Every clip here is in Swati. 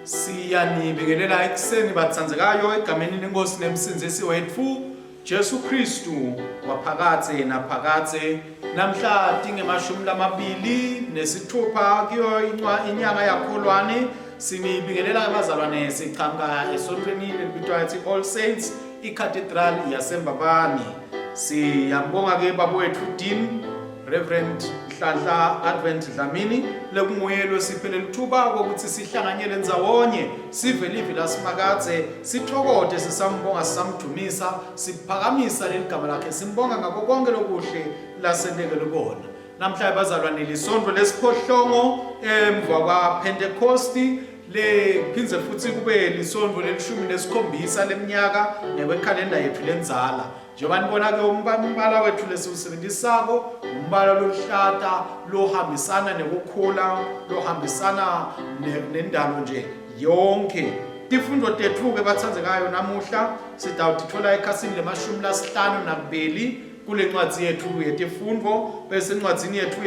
Siyanibingelela ekuseni batsandzekayo egameni lenkosi nemsindzisi wetfu Jesu Kristu waphakadze naphakadze. Namhla tingemashumi lamabili nesithupha kuyo inyanga yakholwane sinibingelela abazalwane siqhamuka esontweni lelibitwa ethi All Saints iCathedral yaseMbabane. Siyambonga ke baba wethu Dean Reverend Nhlanhla Advent Dlamini lekunguye losiphe lelithuba kokuthi sihlanganyele ndzawonye sive livi lasimakadze sithokote sisambonga sisamdumisa siphakamisa leligama lakhe simbonga ngako konke lokuhle lasentekele kona namhlanje bazalwane lisonto lesiphohlongo emva kwaPhentekosti lephindze futhi kube lisonto lelishumi nesikhombisa leminyaka ngekwekhalenda yethu lendzala Njengoba nibona-ke umbala wethu lesiwusebenzisako umbala loluhlata lohambisana nekukhula lohambisana nendalo nje yonke tifundo tethu-ke batsandzekayo namuhla sitawutitfola ekhasini lemashumi lasihlanu nakubili kule ncwadzi yethu yetifundvo bese encwadzini yethu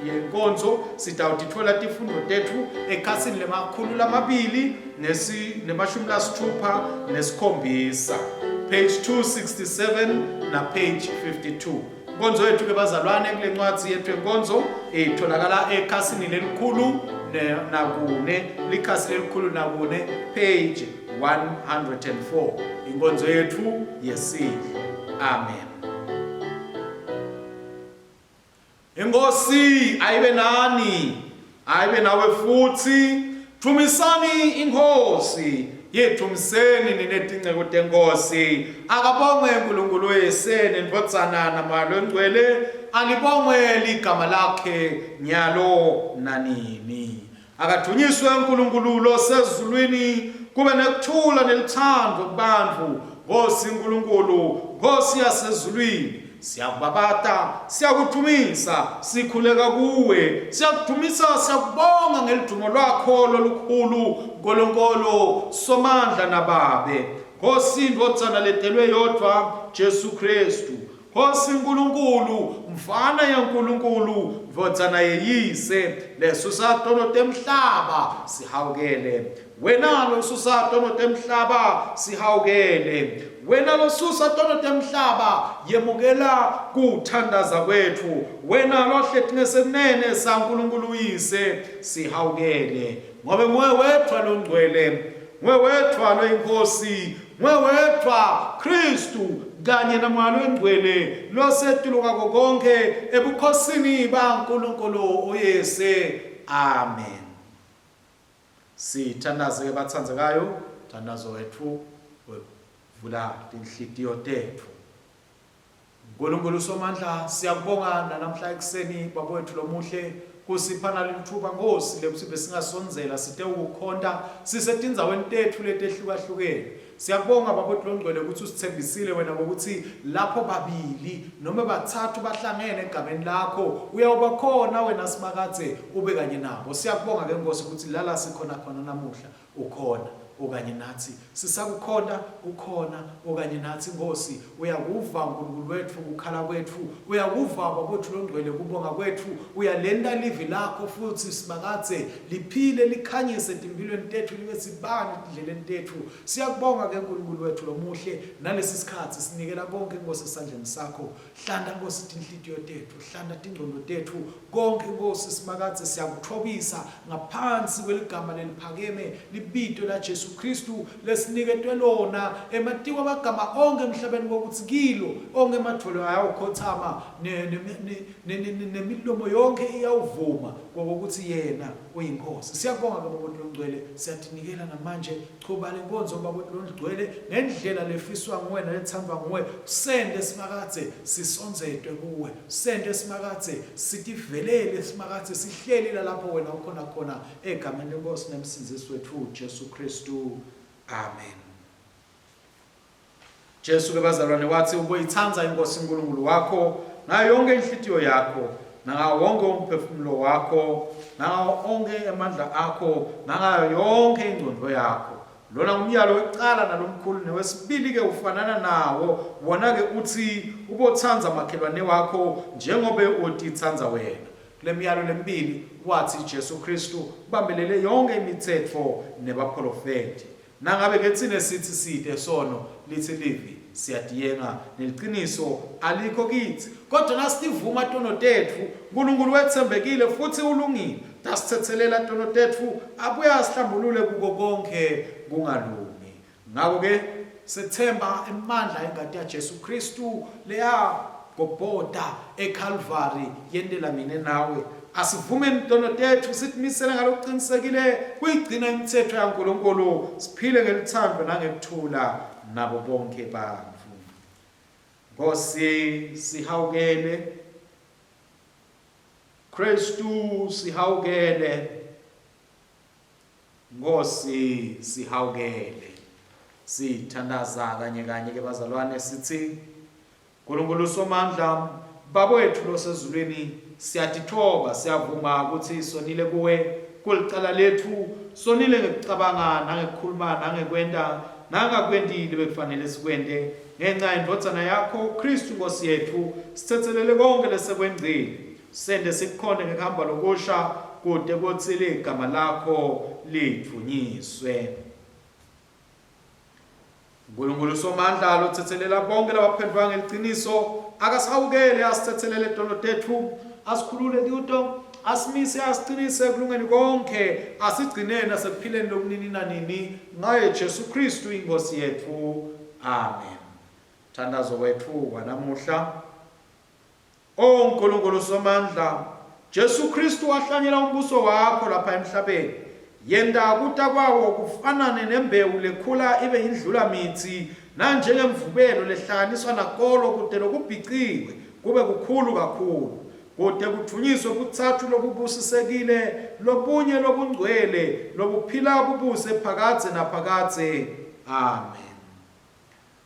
yenkonzo sitawutitfola tifundvo tethu ekhasini lemakhulu lamabili nemashumi lasithupha nesikhombisa page 267 na page 52 inkonzo yethu ke bazalwane kule ncwadi yethu yenkonzo itholakala ekhasini lelikhulu nakune likhasi lelikhulu nakune page 104 inkonzo yethu yesidlo amen Inkosi ayibe nani, ayibe nawe futhi. Dvumisani iNkosi, yidvumiseni nine tinceku teNkosi. Akabongwe uNkulunkulu wese nendvodzana naMoya loNgcwele, alibongwe ligama lakhe nyalo nanini. Akadunyiswe uNkulunkulu losezulwini, kube nekuthula neluthando kubantfu. Nkosi Nkulunkulu, Nkosi yasezulwini, siyakubabata, siyakudumisa, sikhuleka kuwe, siyakudumisa, siyakubonga ngelidumo lwakho lolukhulu, Nkulunkulu Somandla naBabe. Nkosi Ndvodzana letelwe yodvwa, Jesu Kristu. Nkosi Nkulunkulu, mfana yaNkulunkulu, ndvodzana yeyise, lesusa tono temhlaba, sihawukele. Wena losusa tono temhlaba, sihawukele. Wena losusa tono temhlaba, yemukela kuthandaza kwetfu. Wena lohleti ngesekunene saNkulunkulu uyise, sihawukele. Ngobe nguwe wedvwa longcwele, nguwe wedvwa loyiNkhosi, nguwe wedvwa Khristu kanye naMoya loNgcwele losetulu kwako konkhe ebukhosini baNkulunkulu uYise. Amen. Sithandaze-ke batsandzekayo, mthandazo wetfu wekuvula tinhlitiyo tetfu. Nkulunkulu Somandla, siyakubonga nanamhla ekuseni, Baba wetfu lomuhle, kusipha nalelitfuba, Nkhosi, lekutsi besingasondzela sitewukukhonta sisetindzaweni tetfu letehlukahlukene. Siyakubonga, Baba wetfu loNgcwele, kutsi usitsembisile Wena kwekutsi lapho babili nome batsatfu bahlangene eGameni laKho, uyawuba khona Wena, Simakadze, ube kanye nabo. Siyakubonga-ke, Nkhosi, kutsi lala sikhona khona namuhla, Ukhona, ukanye natsi. Sisakukhonta, Ukhona, ukanye natsi, Nkhosi. Uyakuva, Nkulunkulu wetfu, kukhala kwetfu. Uyakuva, Baba wetfu loNgcwele, kubonga kwetfu. Uyalenta Livi laKho futsi, Simakadze, liphile, likhanyise etimphilweni tetfu, libe sibane etindleleni tetfu. Siyakubonga-ke, Nkulunkulu wetfu lomuhle, nalesisikhatsi. Sinikela konkhe, Nkhosi, esandleni saKho. Hlanta, Nkhosi, tinhlitiyo tetfu. Hlanta tingcondvo tetfu. Konkhe, Nkhosi Simakadze, siyakutfobisa ngaphansi kweliGama leliphakeme, liBito laJesu Khristu, lesiniketwe lona ematikwa magama onkhe emhlabeni kwekutsi kilo onkhe emadvolo ayawukhotsama ne, ne, ne, ne, ne, nemilomo yonkhe iyawuvuma kwekutsi Yena uyiNkhosi. Siyakubonga ke Baba Longcwele, siyatinikela namanje. Chuba lenkonzo Baba Longcwele ngendlela lefiswa nguwe naletsandvwa nguwe. Sente Simakadze sisondzetwe kuwe. Sente Simakadze sitivelele Simakadze sihleli lalapho wena ukhona khona egameni leNkhosi neMsindzisi wetfu Jesu Khristu. Amen. Jesu ke bazalwane watsi uboyitsandza iNkhosi uNkulunkulu wakho ngayo yonke inhlitiyo yakho nangawo wonke umphefumulo wakho nangawo onkhe emandla akho nangayo yonke ingcondvo yakho. Lona ngumyalo wekucala nalomkhulu newesibili ke ufanana nawo wona ke utsi ubotsandza makhelwane wakho njengobe utitsandza wena. Kulemiyalo lemibili watsi Jesu Khristu kubambelele yonkhe imitsetfo nebapholofethi. Nangabe ke tsine sitsi site sono, litsi Livi, siyatiyenga, neliciniso alikho kitsi. Kodvwa nasitivuma tono tetfu, Nkulunkulu wetsembekile futsi ulungile, utasitsetselela tono tetfu abuye asihlambulule kuko konkhe kungalungi. Ngako-ke, setsemba emandla engati yaJesu Khristu leyagobhota eKhalvari yentela mine nawe. Asivumeni tono tetfu, sitimisele ngalokucinisekile kuyigcina imitsetfo yaNkulunkulu, siphile ngelutsandvo nangekuthula nabo bonkhe bantfu. Nkhosi, sihawukele. Khristu, sihawukele. Nkhosi sihawukele. Sithandaza kanye kanye ke bazalwane sitsi Nkulunkulu Somandla Baba wetfu losezulwini siyatitfoba siyavuma kutsi sonile kuwe kulicala letfu sonile ngekucabanga nangekukhuluma nangekwenta nangakwenti lebekufanele sikwente ngenca yendvodzana yakho Khristu Nkhosi yetfu sitsetselele konkhe lesekwengcile Sente sikukhonte ngekuhamba lokusha kute kutsi ligama lakho lidvunyiswe. Nkulunkulu Somandla lotsetselela bonkhe labaphendvuka ngeliciniso, akasihawukele asitsetselele tono tetfu, asikhulule kuto, asimise asicinise ekulungeni konkhe, asigcine nasekuphileni lokunini nanini, ngaye Jesu Khristu iNkhosi yetfu. Amen. Mthandazo wetfu wanamuhla. O Nkulunkulu Somandla, Jesu Khristu wahlanyela umbuso wakho lapha emhlabeni. Yenta kuta kwawo kufanane nembewu lekhula ibe yindlulamitsi nanjengemvubelo lehlanganiswa nakolo kute lokubhiciwe kube kukhulu kakhulu, kute kudvunyiswe butsatfu lobubusisekile, lobunye lobungcwele, lobuphila bubuse phakadze naphakadze. Amen.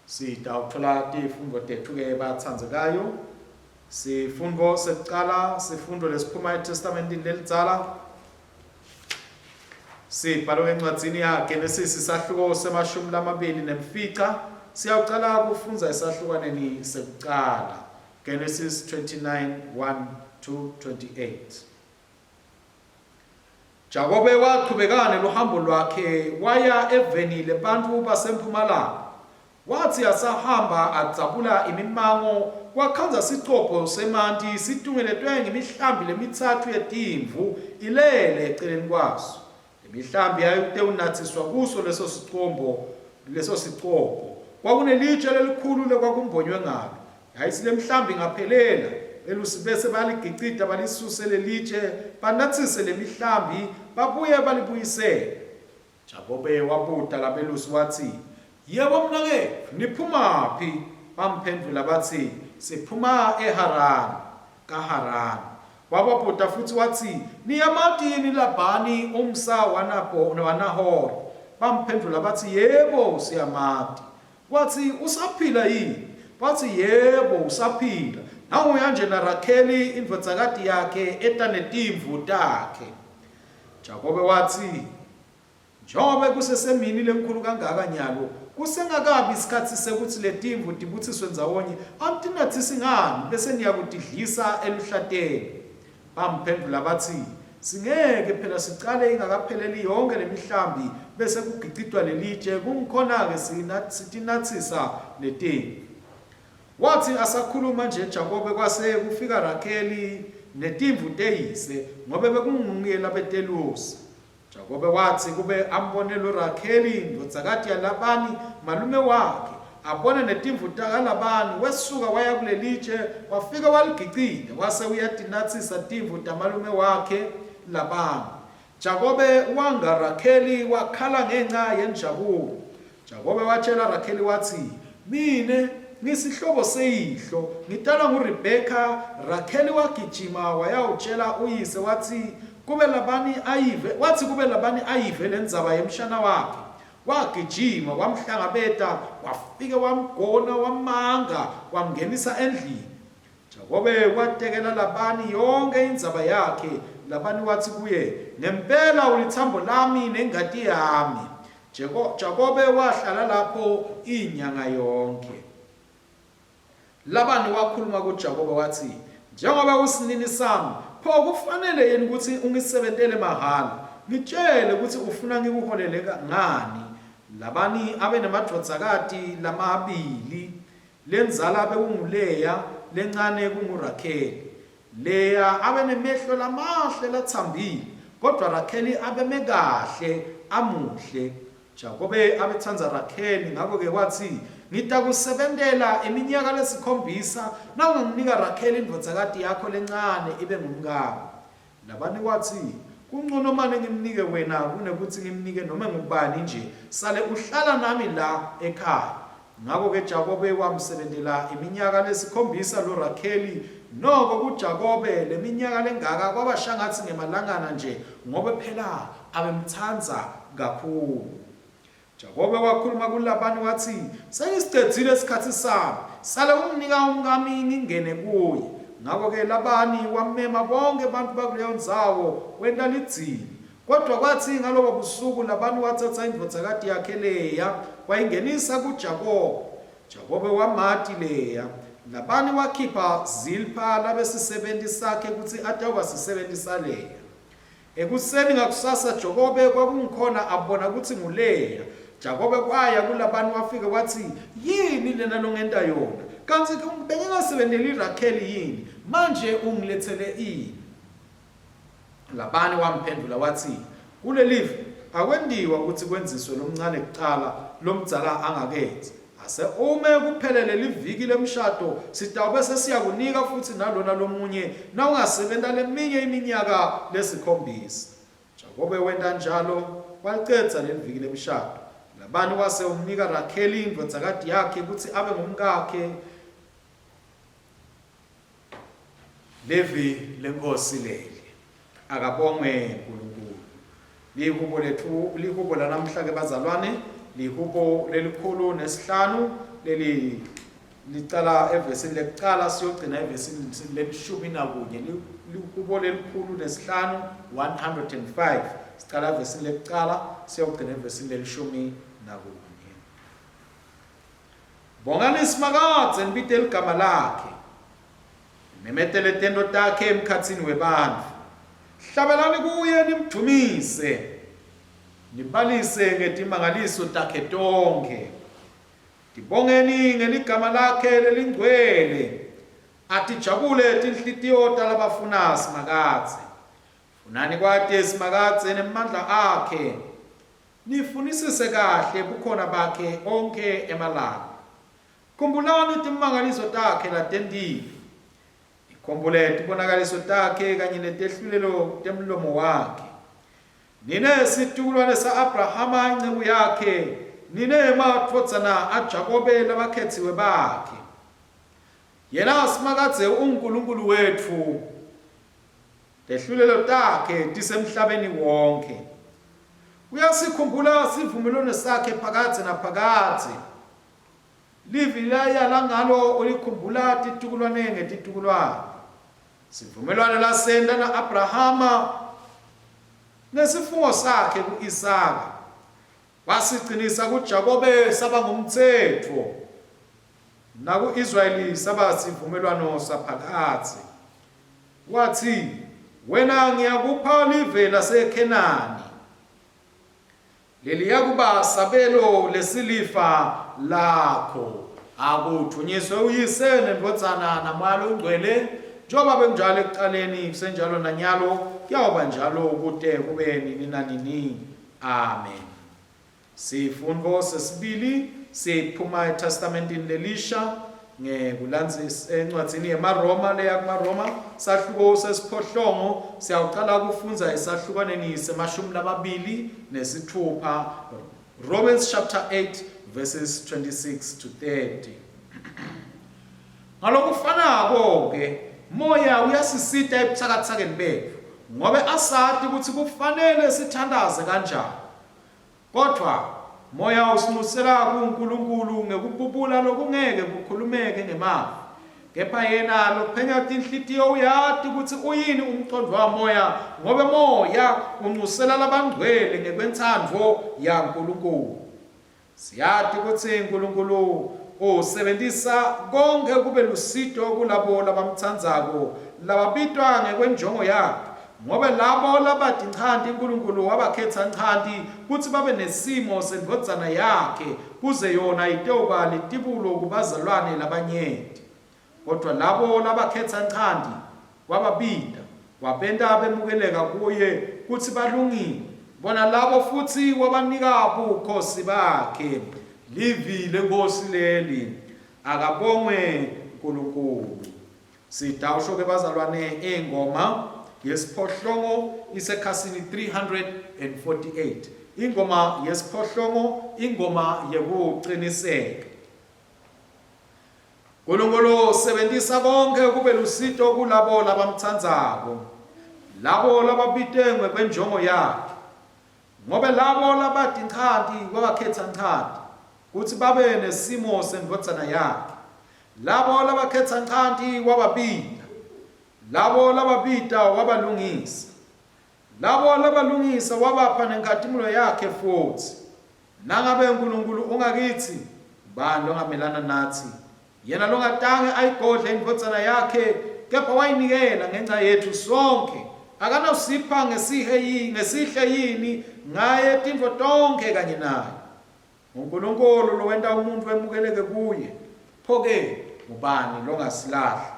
Sitawutfola tifundvo tetfu-ke batsandzekayo. Sifundvo sekucala, sifundvo lesiphuma eTestamentini lelidzala. Sibhalwe encwadzini yaGenesisi isahluko semashumi lamabili nemfica. Siyawucala kufundza esahlukwaneni sekucala. Genesis 29 1 to 28. Jakobe wachubeka neluhambo lwakhe waya eveni lebantfu basemphumalanga. Watsi asahamba adzabula imimango, wakhandza sicobho semanti situngeletwe ngimihlambi lemitsatfu yetimvu ilele eceleni kwaso. Lemihlambi yayitewunatsiswa kuso leso sicombo leso sicobho. Kwakunelitje lelikhulu lekwakumbonywe ngalo. Yayitsi lemihlambi ingaphelela, belusi bese bayaligicita balisuse lelitje, banatsise lemihlambi, babuye balibuyisele. Jakobe wabuta labelusi watsi, Yebo mnaketfu, niphumaphi? Bamphendvula batsi, Siphuma eHarani, kaHarani. Wababuta futsi watsi, Niyamati yini Labani, umsa waNahori? Bamphendvula batsi, Yebo, siyamati. Watsi, Usaphila yini? Watsi, Yebo, usaphila. Nanguya nje naRakheli indvodzakati yakhe eta netimvu takhe. Jakobe watsi, Njengobe kusesemini lenkhulu kangaka nyalo, kusengakabi sikhatsi sekutsi letimvu tibutsiswe ndzawonye, anitinatsisi ngani, bese niyakutidlisa eluhlateni? Bamphendvula batsi, Singeke phela sicale ingakapheleli yonkhe lemihlambi bese kugicitwa lelitje, kungikhona-ke sitinatsisa letimvu. Watsi asakhuluma nje Jakobe kwase kufika Rakheli netimvu teyise, ngobe bekunguye labetelusa. Jakobe watsi kube ambone loRakheli, indvodzakati yaLabani, malume wakhe, abone netimvu takaLabani, wesuka waya kulelitje, wafike waligicita, wase uyatinatsisa timvu tamalume wakhe Labani. Jakobe wanga Rakheli, wakhala ngenca yenjabulo. Jakobe watjela Rakheli watsi, Mine ngisihlobo seyihlo, ngitalwa nguRebheka. Rakheli wagijima wayawutjela uyise watsi kube Labani ayive, watsi kube Labani ayive lendzaba yemshana wakhe, wagijima wamhlangabeta, wafike wamgona, wamanga, wamngenisa endlini. Jakobe watekela Labani yonkhe indzaba yakhe. Labani watsi kuye, Ngempela ulitsambo lami nengati yami. Jakobe wahlala lapho inyanga yonkhe. Labani wakhuluma kuJakobe watsi, Njengoba usinini sami, Pho kufanele yini kutsi ungisebentele mahhala? Ngitjele kutsi ufuna ngikuholele ngani? Labani abenemadvodzakati lamabili, lendzala bekunguLeya, lencane kunguRakheli. Leya abenemehlo lamahle latsambile, kodvwa Rakheli abeme kahle, amuhle. Jakobe abetsandza Rakheli, ngako-ke watsi, Ngitakusebentela iminyaka lesikhombisa, nawunganginika Rakheli indvodzakati yakho lencane ibe ngumkami. Labani watsi, Kuncono mane ngimnike wena kunekutsi ngimnike nome ngubani nje, sale uhlala nami la ekhaya. Ngako-ke Jakobe wamsebentela iminyaka lesikhombisa loRakheli. Noko kuJakobe leminyaka lengaka kwaba shangatsi ngemalangana nje, ngobe phela abemtsandza kakhulu. Jakobe wakhuluma kuLabani watsi, Sengisicedzile sikhatsi sami, sale unginika umkami ngingene kuye. Ngako-ke Labani wamema bonkhe bantfu bakuleyo ndzawo, wenta lidzili. Kodvwa kwatsi ngalobo busuku Labani watsatsa indvodzakati yakhe Leya, wayingenisa kuJakobe. Jakobe wamati Leya. Labani wakhipha Zilpha labesisebenti sakhe kutsi atawuba sisebenti saLeya. Ekuseni ngakusasa Jokobe kwakungikhona abona kutsi nguLeya. Jakobe waya kuLabani wafike watsi, Yini lena longenta yona? Kantsi bengingasebenteli Rakheli yini? Manje ungiletsele ini? Labani wamphendvula watsi, Kulelive akwentiwa kutsi kwenziswe lomncane kucala, lomdzala angakendzi. Ase ume kuphele leliviki lemshado, sitawube sesiyakunika futsi nalona lomunye nawungasebenta leminye iminyaka lesikhombisa. Jakobe wenta njalo, walicedza leliviki lemshado. Labani wase umnika Rakheli indvodzakati yakhe kutsi abe ngumkakhe. Livi leNkhosi leli. Akabongwe uNkulunkulu. Lihubo lethu, lihubo lanamhla ke bazalwane, lihubo lelikhulu nesihlanu leli licala evesini lekucala siyogcina evesini lelishumi nakunye. Lihubo lelikhulu nesihlanu 105. Sicala evesini lekucala siyogcina evesini lelishumi nakunye. Bongani Simakadze nibite ligama lakhe. Nimemetele tento takhe emkhatsini webantfu. Hlabelani kuye nimdvumise. Nibalise ngetimangaliso takhe tonkhe. Tibongeni ngeligama lakhe lelingcwele. Atijabule tinhlitiyo talabafuna Simakadze. Funani kwati Simakadze nemandla akhe. Nifunisise kahle bukhona bakhe onkhe emalanga. Khumbulani timangaliso takhe latentile. Nikhumbule tibonakaliso takhe kanye netehlulelo temlomo wakhe. Nine situkulwane sa-Abrahama inceku yakhe, nine madvodzana aJakobe labakhetsiwe bakhe. Yena Simakadze unguNkulunkulu wetfu. Tehlulelo takhe tisemhlabeni wonkhe. Uyasikhumbula sivumelwano sakhe phakadze naphakadze. Livi layala ngalo ulikhumbula titukulwane ngetitukulwane. Sivumelwano lasenta na-Abrahama nesifungo sakhe ku-Isaka. Wasicinisa kuJakobe saba ngumtsetfo, naku-Israyeli saba sivumelwano saphakadze. Watsi, Wena ngiyakupha live laseKhenani, leliyakuba sabelo lesilifa lakho. Akudvunyiswe uYise neNdvodzana naMoya Longcwele, njengoba bekunjalo ekucaleni, kusenjalo nanyalo, kuyawuba njalo kute kube nini nanini. Amen. Sifundvo sesibili siphuma eTestamentini leLisha ngekulandzisa encwadzini yemaRoma leya kumaRoma sahluko sesiphohlongo siyawucala kufundza esahlukwaneni semashumi lamabili nesitfupha Romans chapter 8 verses 26 to 30. Ngalokufanako-ke, Moya uyasisita ebutsakatsakeni betfu, ngobe asati kutsi kufanele sithandaze kanjani. Kodvwa Moya usinxusela kuNkulunkulu ngekububula lokungeke kukhulumeke ngemavi. Kepha yena lophenya tinhlitiyo uyati kutsi uyini umcondvo waMoya, ngobe Moya uncusela labangcwele ngekwentsandvo yaNkulunkulu. Siyati kutsi Nkulunkulu usebentisa konkhe kube lusito kulabo labamtsandzako, lababitwa ngekwenjongo yakhe. Ngobe labo labatinchanti Nkulunkulu wabakhetsa nchanti kutsi babe nesimo seNdvodzana yakhe, kuze yona itewuba litibulo kubazalwane labanyenti. Kodvwa labo labakhetsa nchanti wababita, wabenta bemukeleka kuye kutsi balungile, bona labo futsi wabanika bukhosi bakhe. Livi leNkhosi leli. Akabongwe Nkulunkulu. Sitawusho ke bazalwane ingoma yesiphohlongo isekhasini 348. Ingoma yesiphohlongo, ingoma yekuqiniseka. Nkulunkulu usebentisa konkhe kube lusito kulabo labamtsandzako, labo lababitwe ngekwenjongo yakhe. Ngobe labo labatinchanti wabakhetsa nchanti kutsi babe nesimo seNdvodzana yakhe. Labo labakhetsa nchanti wababita, labo lababita wabalungisa. Labo labalungisa wabapha nenkhatimulo yakhe futsi. Nangabe Nkulunkulu ungakitsi, ngubani longamelana natsi? Yena longatange ayigodle iNdvodzana yakhe, kepha wayinikela ngenca yetfu sonkhe, akanawusipha ngesihe ngesihle yini ngaye tintfo tonkhe kanye naye? NguNkulunkulu lowenta umuntfu emukeleke kuye, pho-ke ngubani longasilahla?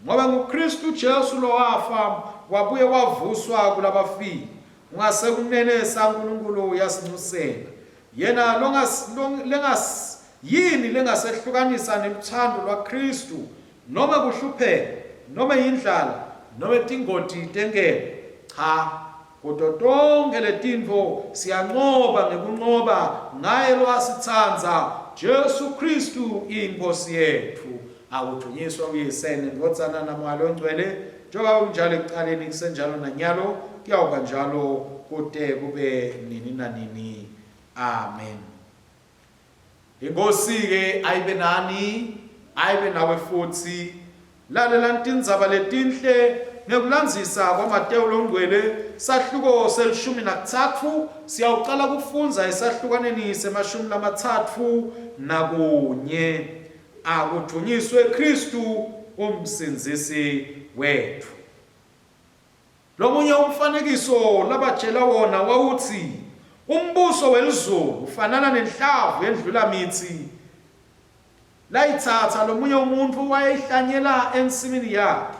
Ngobe nguKhristu Jesu lowafa wabuye wavuswa kulabafile, ungasekunene saNkulunkulu uyasinxusela. Yena longas, long, lengas, yini lengasehlukanisa nelutsandvo lwaKhristu, nome kuhlupheka, nome yindlala, nome tingoti tenkemba? Cha, Kuto tonkhe letintfo siyancoba ngekuncoba ngaye lowasitsandza, Jesu Khristu iNkhosi yetfu. Akudvunyiswe uYise neNdvodzana naMoya Longcwele, njengoba kunjalo ekucaleni kusenjalo nanyalo, kuyawuba njalo kute kube nini nanini. Amen. Inkhosi-ke ayibe nani, ayibe nawe futsi. Lalelani tindzaba letinhle ngekulandzisa kwaMatewu loNgcwele, sahluko selishumi nakutsatfu, siyawucala kufundza esahlukaneni semashumi lamatsatfu nakunye. Akudvunyiswe Khristu uMsindzisi wetfu. Lomunye umfanekiso labatjela wona wawutsi, Umbuso welizulu ufanana nenhlavu yendlulamitsi layitsatsa lomunye umuntfu wayayihlanyela ensimini yakhe.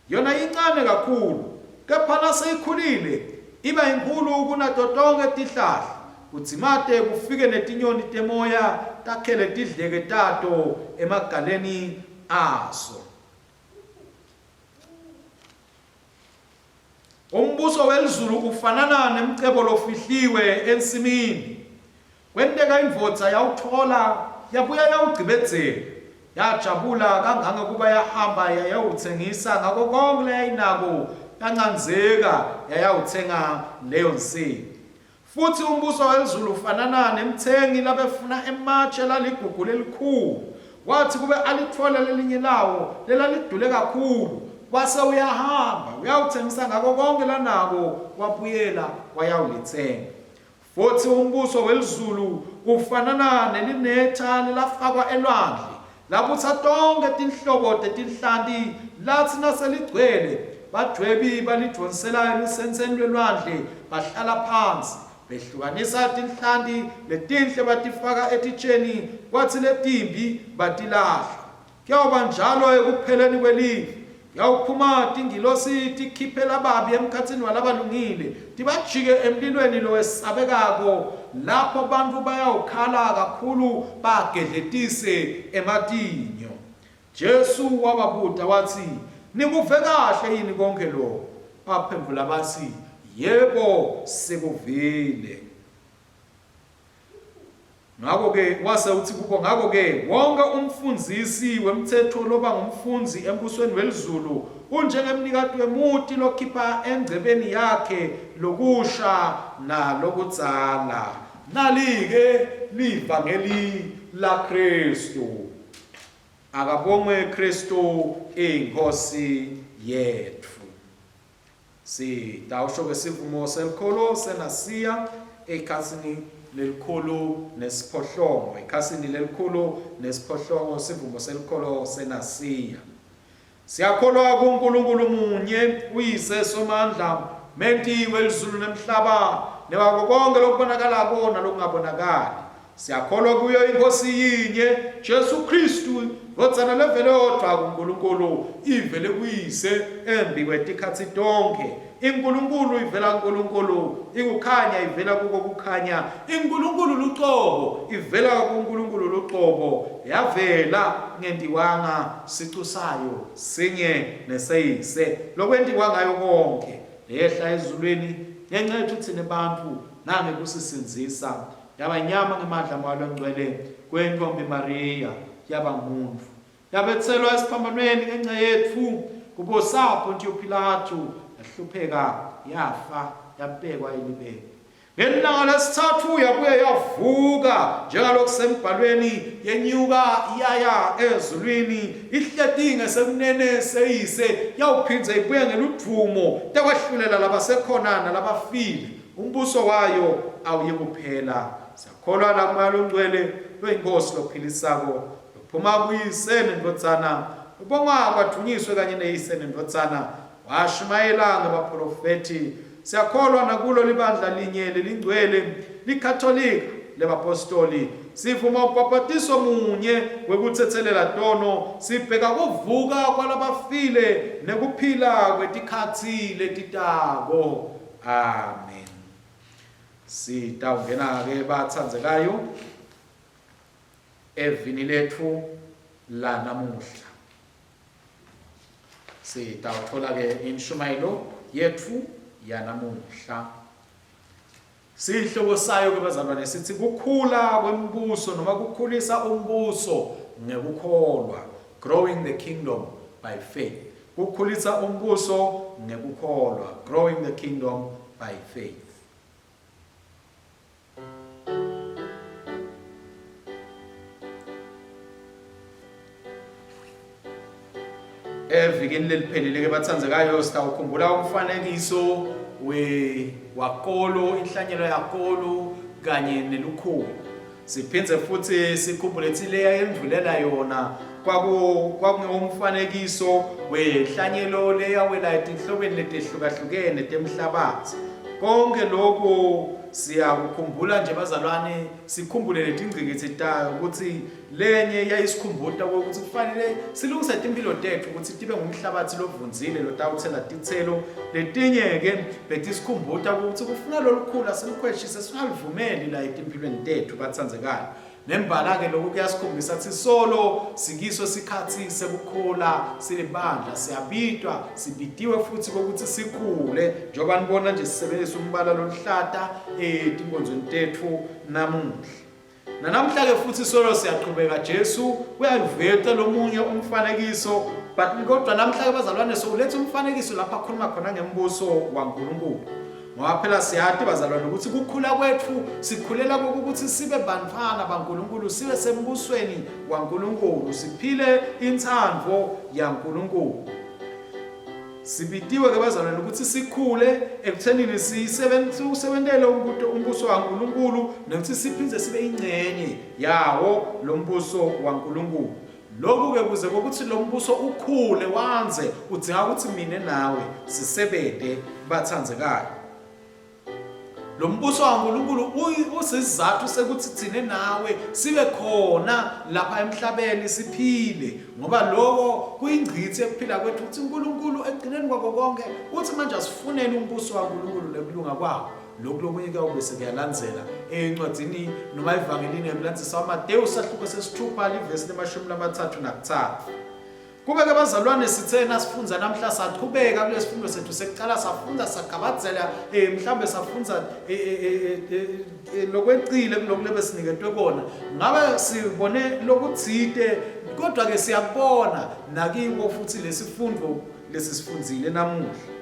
Yona incane kakhulu, kepha naseyikhulile iba yinkhulu kunato tonkhe tihlahla, kudzimate kufike netinyoni temoya takhele tidleke tato emagaleni aso. Umbuso welizulu ufanana nemcebo lofihliwe ensimini. Kwenteka indvodza yawutfola yabuya yawugcibedzela. Yajabula kangangekuba yahamba yayawutsengisa ngako konkhe leyayinako yancandzeka yayawutsenga leyo nsimi. Futsi umbuso welizulu ufanana nemtsengi labefuna ematje laligugu lelikhulu. Watsi kube alitfole lelinye lawo lelalidule kakhulu, wase uyahamba uyawutsengisa ngako konkhe lanako, wabuyela wayawulitsenga. Futsi umbuso welizulu ufanana nelinetha lelafakwa elwandle, labutsa tonkhe tinhlobo tetinhlanti, latsi naseligcwele, badvwebi balidvonsela elusentseni lwelwandle, bahlala phansi, behlukanisa tinhlanti letinhle batifaka etitjeni, kwatsi letimbi batilahla. Kuyawuba njalo ekupheleni kwelive. Kuyawuphuma tingilosi tikhiphe lababi emkhatsini walabalungile, tibajike emlilweni lowesabekako, lapho bantfu bayawukhala kakhulu bagedletise ematinyo. Jesu wababuta watsi, Nikuve kahle yini konkhe loku? Baphendvula batsi, Yebo, sikuvile. Ngako-ke wase utsi kubo, Ngako-ke wonkhe umfundzisi wemtsetfo loba ngumfundzi embusweni welizulu unjengemnikati wemuti lokhipha engcebeni yakhe lokusha nalokudzala. Nali-ke livangeli laKhristu. Akabongwe Khristu iNkhosi yetfu. Sitawusho-ke sivumo selukholo seNasiya ekhasini lelikhulu nesiphohlongo. Ekhasini lelikhulu nesiphohlongo sivumo selukholo seNasiya. Siyakholwa kuNkulunkulu munye, uYise Somandla, menti welizulu nemhlaba, newako konke lokubonakalako nalokungabonakali. Siyakholwa kuyo iNkosi yinye, Jesu Kristu, Ndvodzana levele yodvwa kuNkulunkulu, ivele kuyise embi kwetikhatsi tonkhe. INkulunkulu ivela kuNkulunkulu, ikukhanya ivela kuko kukhanya. INkulunkulu lucobo ivela kuNkulunkulu lucobo, yavela ngentiwanga sicu sayo sinye neseyise, lokwentiwa ngayo konkhe. Yehla ezulwini ngenca yetfu tsine bantfu nangekusisindzisa. Yaba inyama ngemandla aMoya Longcwele kwentombi Mariya, yaba ngumuntfu. Yabetselwa esiphambanweni ngenca yetfu kubusa Pontiyo Pilatu, yahlupheka, yafa, yabekwa elibeni. Ngelilanga lesithathu yabuye yavuka njengalokusembhalweni, yenyuka yaya ezulwini, ihleti ngesekunene seyise, yawuphindze ibuye ngeludvumo tekwehlulela labasekhona nalabafile. Umbuso wayo awuyikuphela. Siyakholwa nakuMoya loNgcwele loyiNkhosi lophilisako, lophuma kuYise neNdvodzana, lobongwa kwadvunyiswe kanye neYise neNdvodzana, washumayela ngebaprofethi. Siyakholwa nakulo libandla linye lelingcwele, liKhatolika lebapostoli. Sivuma ubhabhatiso munye wekutsetselela tono, sibheka kuvuka kwalabafile nekuphila kwetikhatsi letitako. Amen. Sitawungena-ke batsandzekayo evini letfu lanamuhla. Sitawutfola-ke inshumayelo yetfu yanamuhla. Sihloko sayo ke bazalwane sithi kukhula kwembuso noma kukhulisa umbuso ngekukholwa, growing the kingdom by faith. Kukhulisa umbuso ngekukholwa, growing the kingdom by faith. Evikini leliphelile ke bathandzekayo sitawukhumbula umfanekiso we wakolo inhlanyelo yakolo kanye nelukhula. Siphindze futhi sikhumbule ukuthi leya yendvulela yona kwaku kwakungewumfanekiso wenhlanyelo leyawela etinhlobeni letehlukahlukene temhlabatsi. Konke lokhu siyakukhumbula nje bazalwane, sikhumbule letingcikitsi tayo ukuthi Lenye yayisikhumbuta ukuthi kufanele silungise timphilo tetfu ukuthi tibe ngumhlabatsi lovundzile lotawutsela titselo. Letinye-ke betisikhumbuta ukuthi kufuna lolukhula silukhweshise singaluvumeli la etimphilweni tetfu batsandzekayo. Nembala-ke lokhu kuyasikhombisa ukuthi solo sikiso sikhatsi sekukhula silibandla siyabitwa sibitiwe futhi kokuthi sikhule njengoba nibona nje sisebenzisa umbala loluhlata etinkonzweni tetfu namuhla. Nanamhla-ke futhi solo siyaqhubeka Jesu uyaluveta lomunye umfanekiso but kodwa namhla-ke bazalwane sowuletha umfanekiso lapho akhuluma khona ngembuso waNkulunkulu ngoba phela siyati bazalwane ukuthi kukhula kwetfu sikhulela ukuthi sibe bantfwana baNkulunkulu sibe sembusweni waNkulunkulu siphile intsandvo yaNkulunkulu Sibitiwe ke bazalwane ukuthi sikhule ekuthenini siwusebentele umbuso waNkulunkulu nokuthi siphinde sibe ingcenye yawo lo mbuso waNkulunkulu. Lokhu-ke kuze kokuthi lo mbuso ukhule wandze udzinga ukuthi mina nawe sisebente bathandzekayo. Lo mbuso waNkulunkulu usizathu sekuthi thina nawe sibe khona lapha emhlabeni siphile ngoba lokho kuyingqithi ekuphila kwethu ukuthi uNkulunkulu ekugcineni kwako konke uthi manje asifuneni umbuso waNkulunkulu nekulunga kwawo lokhu lokunye kuyawube sekuyalandzela encwadini noma evangelini ekulandzisa uMateyu sahluko sesithupha livesi lemashumi lamathathu nakuthathu Kube-ke bazalwane sithe nasifundza namhla sachubeka kulesifundo sethu sekucala safundza sagabadzela eh, mhlambe safundza eh, eh, eh, eh, lokwecile kuloku lebesiniketwe kona ngabe sibone lokutsite kodwa-ke siyakubona nakibo futhi lesifundo lesisifundzile namuhla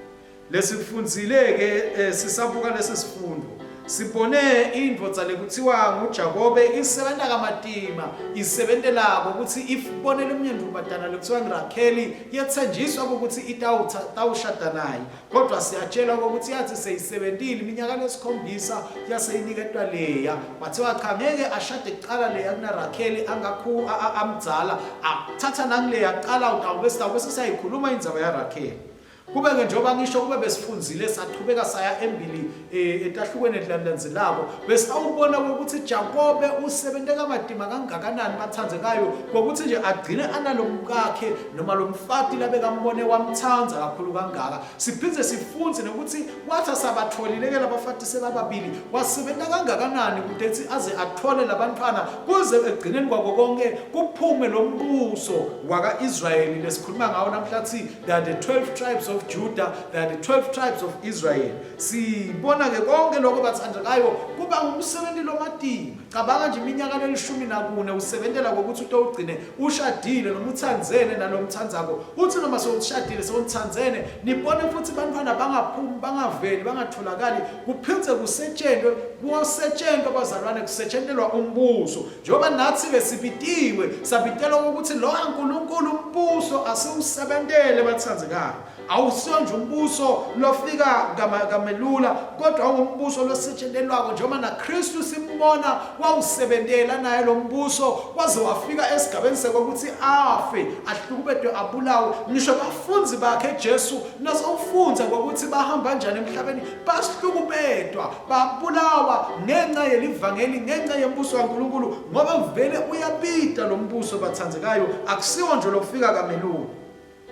Lesikufundzile-ke eh, sisabuka lesi sifundo. Sibone indvodza lekuthiwa nguJakobe isebenta kamatima, isebentela ukuthi ibone lemunye ntfombatana lekuthiwa nguRakheli yetsenjiswa ukuthi itawushada naye. Kodwa siyatshelwa ukuthi yathi seyisebentile iminyaka lesikhombisa yase iniketwa Leya. Kwathiwa cha ngeke ashade kuqala Leya kunaRakheli angakhu amdzala. Akuthatha nanguLeya kuqala utawube sitawube sesiyayikhuluma indzaba yaRakheli. Kube-ke njengoba ngisho kube besifundzile sachubeka saya embili eh, etahlukweni letilandzelako besawubona ukuthi Jakobe usebente kamatima kangakanani bathandzekayo kokuthi nje agcine analomkakhe noma lomfati labekambone wamtsandza kakhulu kangaka. Siphindze sifundze nekuthi wathi asabatfolile-ke labafati sebababili wasebenta kangakanani kute aze athole labantfwana kuze ekugcineni kwako konke kuphume lo mbuso waka-Israyeli lesikhuluma ngawo namhla thi There are the 12 tribes of Judah, there are the 12 tribes of Israel. Sibona ke konke lokho bathandekayo kuba ngumsebenzi lomatima. Cabanga nje iminyaka lelishumi nakune usebentela kokuthi utowugcine ushadile noma uthandzene nalomthandzako. Uthi noma sewushadile sewuthandzene nibone futhi bantwana bangaphumi bangaveli bangatholakali kuphindze kusetshentwe kuyosetshentwa bazalwane kusetshentelwa umbuso. Njengoba nathi-ke sibitiwe, sabitelwa ukuthi lo kaNkulunkulu umbuso asiwusebentele bathandekayo. Awusiyo nje umbuso lofika kamelula, kodwa ungumbuso losetshentelwako njengoba naKristu simbona wawusebentela naye lo mbuso waze wafika esigabeni sekokuthi afe, ahlukubetwe, abulawe. Ngisho abafundi bakhe Jesu nasewufundza ngokuthi bahamba kanjani emhlabeni bahlukubetwa babulawa ngenxa yelivangeli ngenxa yembuso kaNkulunkulu ngoba vele uyabida lo mbuso bathandekayo akusiwo nje lokufika kamelula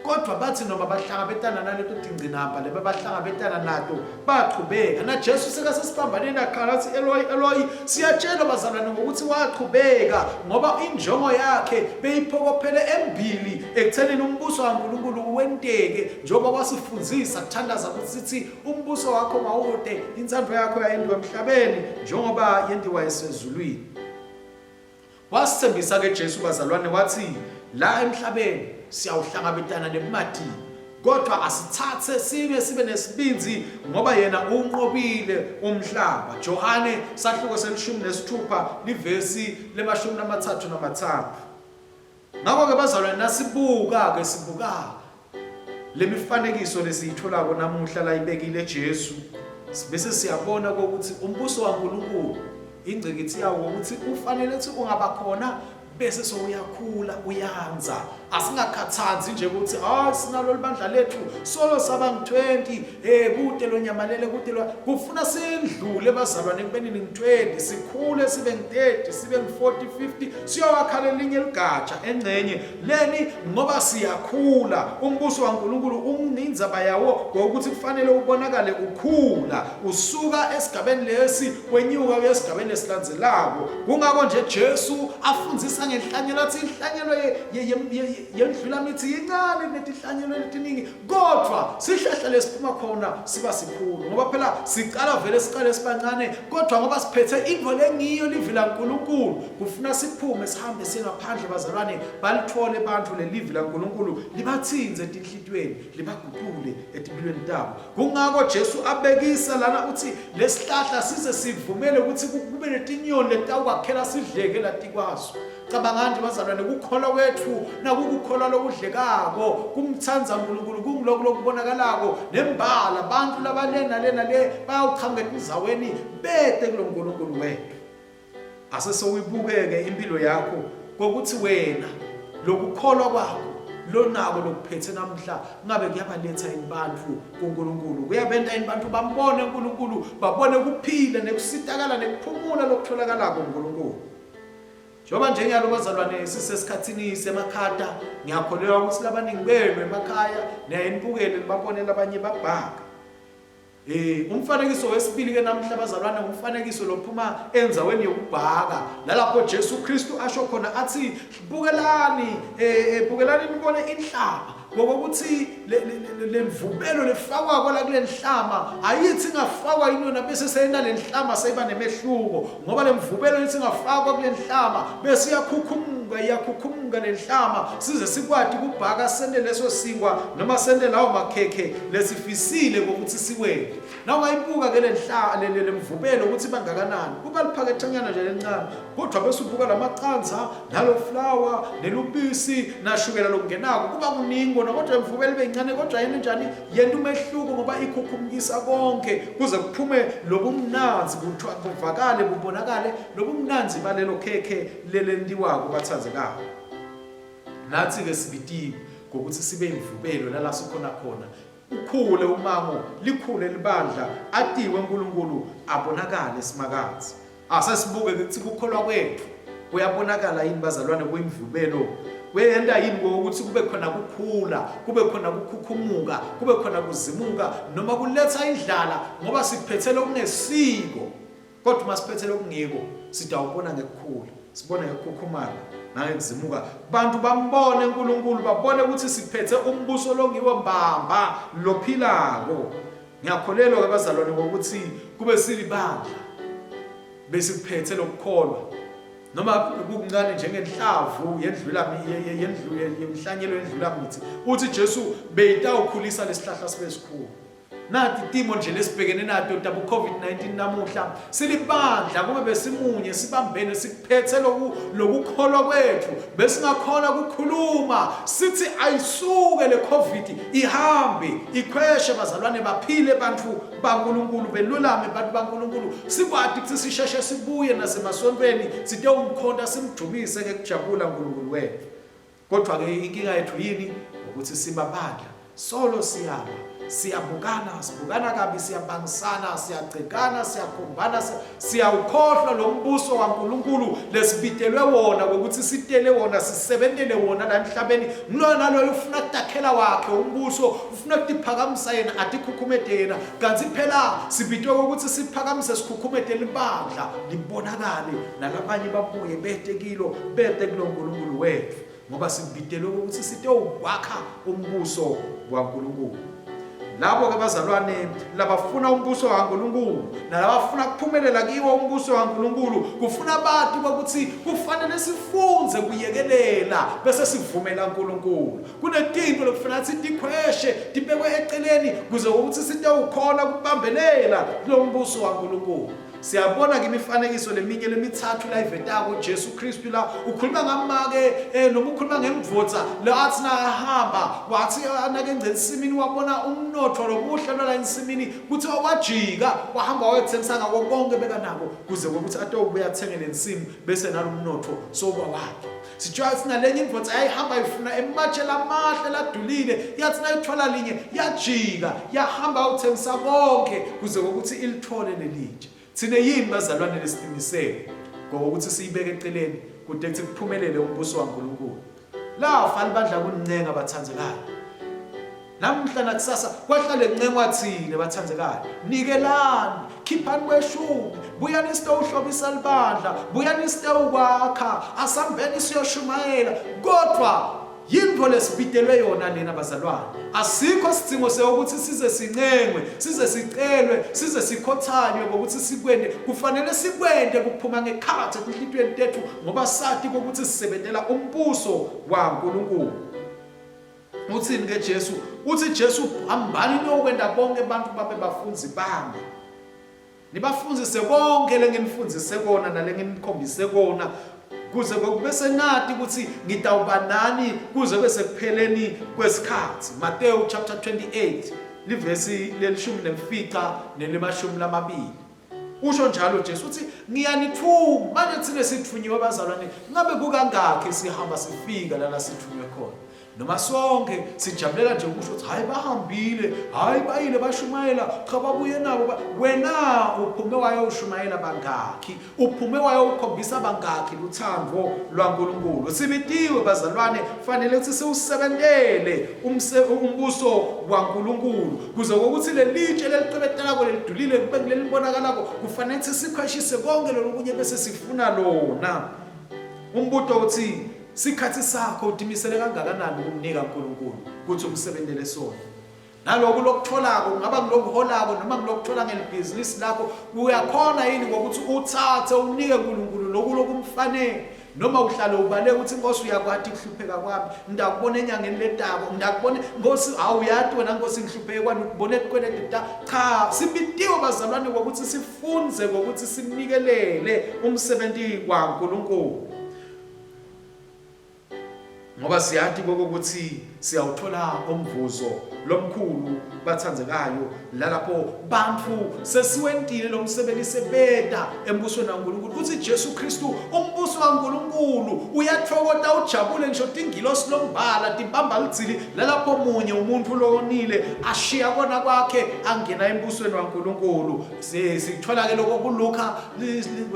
kodwa bathi noma bahlangabetana naleto tingcinamba lebe bahlangabetana nato baqhubeka naJesu sekasesiphambaneni akhala athi Eloi Eloi siyatshelwa bazalwane ngokuthi waqhubeka ngoba injongo yakhe beyiphokophele embili ekuthenini umbuso kaNkulunkulu wenteke njengoba wasifundzisa kuthandaza ukuthi sithi Umbuso wakho mawude, intsandvo yakho yayendiwa emhlabeni njengoba yendiwa esezulwini. Wasithembisa ke Jesu bazalwane wathi la emhlabeni siyawuhlangabetana nebumatima kodwa asithathe sibe sibe nesibinzi ngoba yena unqobile umhlaba. Johane sahluko selishumi nesithupha livesi lemashumi lamathathu namathathu. Ngakho-ke bazalwane nasibuka-ke sibuka lemifanekiso lesiyitholako namuhla layibekile Jesu bese siyabona ukuthi umbuso waNkulunkulu ingcikithi yawo ukuthi ufanele ukuthi ungaba khona bese sowuyakhula uyanza asingakhathazi nje ukuthi hayi sinalo libandla lethu solo saba ngu-20 eh kude lo nyamalele kude lo kufuna sindlule bazalwane ekubeni ningu-20 sikhule sibe ngu-30 sibe ngu-40 50 siyowakha lelinye ligatsha engxenye leni ngoba siyakhula umbuso waNkulunkulu unginzaba yawo ngokuthi kufanele ubonakale ukhula usuka esigabeni lesi wenyuka uye esigabeni esilandzelako kungakho nje Jesu afundzisa ngenhlanyelo athi inhlanyelo yendlulamithi yincane kunetihlanyelo letiningi Kodwa sihlahla lesiphuma khona siba sikhulu ngoba phela sicala vele siqale sibancane kodwa ngoba siphethe into lengiyo livi laNkulunkulu kufuna siphume sihambe siye ngaphandle bazalwane balithole abantu lelivi laNkulunkulu libathinze etinhlitiyweni libaguqule etimpilweni tabo kungako Jesu abekisa lana uthi lesihlahla size sivumele ukuthi kube netinyoni letawukwakhela sidleke latikwaso Cabangani nje bazalwane kukholwa kwethu nakukukholwa lokudlekako kumthanda uNkulunkulu kungiloku lokubonakalako nembala abantu labale nale nale bayawuqhamuka etindzaweni bete kulo nkulunkulu wethu ase sewuyibukeke impilo yakho kokuthi wena lokukholwa kwakho lonako lokuphethe namhla ngabe kuyabaletha yini bantu kuNkulunkulu kuyabenta yini bantu bambone uNkulunkulu babone kuphila nekusitakala nekuphumula lokutholakalako uNkulunkulu Njengoba nje ngiyalo bazalwane sisesikhathini semakhata ngiyakholelwa ukuthi labaningi benu emakhaya niyaye nibukele nibabone labanye babhaka. Eh umfanekiso wesibili ke namhla bazalwane umfanekiso lophuma endzaweni yokubhaka nalapho Jesu Kristu asho khona athi bukelani eh, eh bukelani nibone inhlaba ngokuthi lemvubelo lefakwako la kule nhlama ayithi ingafakwa yini yona bese seyenta le nhlama seyiba nemehluko, ngoba lemvubelo ithi ingafakwa kule nhlama bese iyakhukhumuka, iyakhukhumuka le nhlama size sikwati kubhaka sente leso sinkwa noma sente lawo makhekhe lesifisile ngokuthi siwente. Nawungayibuka ke le mvubelo ukuthi bangakanani, kuba liphakethanyana nje lencane, kodwa bese ubuka lamaqanza nalo flour nelubisi nashukela lokungenako, kuba kuningi kona, kodwa imvubelo ibe incane, kodwa yena njani yenta umehluko ngoba ikhukhumukisa konke kuze kuphume lobumnanzi, buvakale bubonakale lobumnanzi balelo khekhe lelentiwako bathandzekako. Nathi-ke sibitiwe ngokuthi sibe imvubelo nala sikhona khona, Ukhule umango, likhule libandla, atiwe uNkulunkulu, abonakale Simakadze. Asesibuke ukuthi kukholwa kwethu kuyabonakala yini bazalwane kuyimvubelo, kuyenta yini ukuthi kube khona kukhula, kube khona kukhukhumuka, kube khona kuzimuka noma kuletha indlala ngoba siphethe lokungesiko. Kodwa uma siphethe lokungiko sitawubona ngekukhula, sibone ngekukhukhumala nangekuzimuka. Bantu bambone uNkulunkulu, babone ukuthi siphethe umbuso longiwo mbamba lophilako. Ngiyakholelwa ke bazalwane ngokuthi kube silibandla besikuphethe lokukholwa noma kukuncane njengenhlavu yendlula yendlu yemhlanyelo yendlula mithi, uthi Jesu beyitawukhulisa lesihlahla sibe sikhulu. Nati timo nje lesibhekene nato tabu COVID-19 namuhla, silibandla kube besimunye sibambene sikuphethe loku lokukholwa kwethu, besingakhona ukukhuluma sithi ayisuke le COVID ihambe ikhweshe, bazalwane baphile bantu baNkulunkulu, belulame bantu baNkulunkulu, sikwati ukuthi sisheshe sibuye nasemasontweni sitewumkhonta simdumise ngekujabula uNkulunkulu wethu. Kodwa-ke inkinga yethu yini? Ukuthi sibabandla solo siyalwa, siyabukana, sibukana kabi, siyabangisana, siyagcekana, siyakhombana, siyawukhohlwa lo mbuso waNkulunkulu lesibitelwe wona ngokuthi sitele wona, sisebentele wona la emhlabeni. Nguloyo naloyo ufuna kutakhela wakhe umbuso, ufuna kutiphakamisa yena, atikhukhumete yena. Kanti phela sibitwe ukuthi siphakamise sikhukhumete libandla libonakale nalabanye babuye bete kilo, bete kulo Nkulunkulu wethu, ngoba sibitelwe ukuthi sitowakha umbuso waNkulunkulu. Labo ke bazalwane labafuna umbuso waNkulunkulu nalabafuna kuphumelela kiwo umbuso waNkulunkulu, kufuna bati ukuthi kufanele sifunze kuyekelela bese sivumela uNkulunkulu. Kunetinto lokufanele sitikhweshe tibekwe eceleni kuze ukuthi sitewukhona ukubambelela kulo mbuso waNkulunkulu. Siyabona ke imifanekiso leminye lemithathu la ivetako Jesu Kristu la ukhuluma ngamake noma ukhuluma ngemvutsa la athi nakahamba wathi anake ensimini wabona umnotho lomuhle lwala ensimini kuthi wajika wahamba wayothengisa ngako konke bekanako kuze ukuthi atowubuya athenge lensimu bese nalomnotho soba wakhe. Sitshela ukuthi nalenye indvodza yayihamba ifuna ematshe lamahle ladulile, yathi nayithola linye yajika yahamba yawuthengisa konke kuze kokuthi ilithole lelitshe. Thina yini bazalwane lesitimisele ngokuthi siyibeke eceleni kude kuthi kuphumelele umbuso waNkulunkulu. Lafa libandla kunincenga bathandekayo. Namuhla nakusasa kwahlale kuncengwa thina bathandekayo. Nikelani, khiphani kweshumi, buyani sitowuhlobisa libandla, buyani sitewukwakha, asambeni siyoshumayela. Kodwa yintfo lesibitelwe yona lena bazalwane. Asikho sidzingo sekuthi size sincengwe, size sicelwe, size sikhothanywe ngokuthi sikwente. Kufanele sikwente kuphuma ngekhatsi etinhlitiyweni tetfu ngoba sati ukuthi sisebentela umbuso waNkulunkulu. Uthini ke Jesu? Uthi Jesu, hambani niyokwenta bonke abantu babe bafundzi bami. Nibafundzise konke lenginifundzise kona nalenginikhombise kona kuze kube senati ukuthi ngitawuba nani kuze kube sekupheleni kwesikhathi. Mateyu chapter 28 livesi lelishumi nemfica nelemashumi lamabili. Usho njalo Jesu uthi ngiyanithuma. Manje thina sithunyiwe bazalwane, ngabe kukangakhi sihamba sifika lana sithunywe khona? Noma sonke sijabulela nje ukusho ukuthi hayi bahambile, hayi bayile bashumayela, cha babuye nabo. Wena uphume wayoshumayela bangakhi? Uphume wayokhombisa bangakhi luthando lwaNkulunkulu? Sibitiwe bazalwane, fanele ukuthi siwusebentele umbuso waNkulunkulu kuze kokuthi lelitshe lelicwebetelako lelidulile kube ngilelibonakalako, kufanele ukuthi sikhweshise konke lolokunye bese sifuna lona. Umbuto uthi Sikhathi sakho utimisele kangakanani ukumnika uNkulunkulu ukuthi umsebentele sona? Naloku lokutholako kungaba ngilokuholako noma ngilokuthola ngelibhizinisi lakho, uyakhona yini ngokuthi uthathe unike uNkulunkulu loku lokumfanele? Noma uhlale ubaleka uthi Nkosi uyakwati ukuhlupheka kwami, ngidakubona enyangeni letako, ngidakubona Nkosi awuyati wena Nkosi ngihlupheke kwani ukubona etikweleti ta. Cha, sibitiwe bazalwane ngokuthi sifunze ngokuthi sinikelele umsebenzi waNkulunkulu. Ngoba siyati kokuthi siyawuthola umvuzo lomkhulu bathandzekayo lalapho bantfu sesiwentile lo msebenzi sebeta embusweni waNkulunkulu. Uthi Jesu Kristu umbuso waNkulunkulu uyathokota ujabule ngisho tingilosi lombala tibamba lidzili lalapho munye umuntu lowonile ashiya kona kwakhe angena embusweni waNkulunkulu. Sikuthola ke lokho kuLuka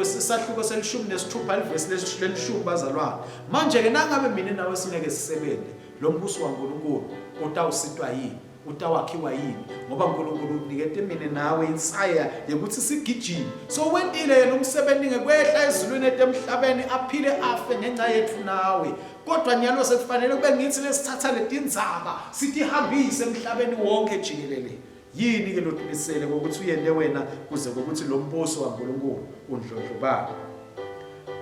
sahluko selishumi nesithupha livesi lelishumi bazalwane. Manje ke nangabe mina nawe singeke sisebenze lo mbuso waNkulunkulu utawusitwa yini? Utawakhiwa yini? Ngoba uNkulunkulu unikete mina nawe insaya yokuthi sigijime. So wentile yena umsebenzi ngekwehla ezulwini etemhlabeni aphile afe ngenxa yethu nawe. Kodwa nyalo sekufanele kube ngithi lesithatha letindzaba sitihambise emhlabeni wonke jikelele. Yini ke lotimisele kokuthi uyente wena kuze kokuthi lo mbuso waNkulunkulu undlondlobale?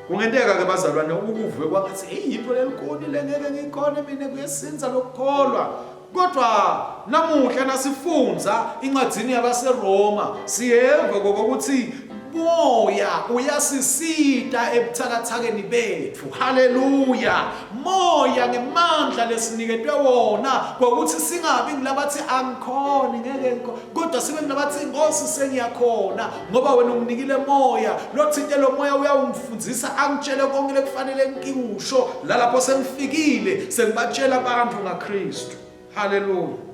Kungenteka ke bazalwane ukuve kwangathi hey yinto lelikhuni lengeke ngiyikhone mina kuyesinza lokukholwa. Kodwa namuhla nasifundza incwadzini yabaseRoma siyeva kokuthi Moya uyasisita ebuthakathakeni bethu. Haleluya. Moya ngemandla lesiniketwe wona ngokuthi singabi ngilabathi angikhoni ngeke ngikho kodwa sibe ngilabathi Nkosi sengiyakhona ngoba wena unginikile moya lothinte lo moya uyawungifundisa angitshele konke lekufanele ngikusho lalapho sengifikile sengibatshela abantu ngaKristu. Haleluya.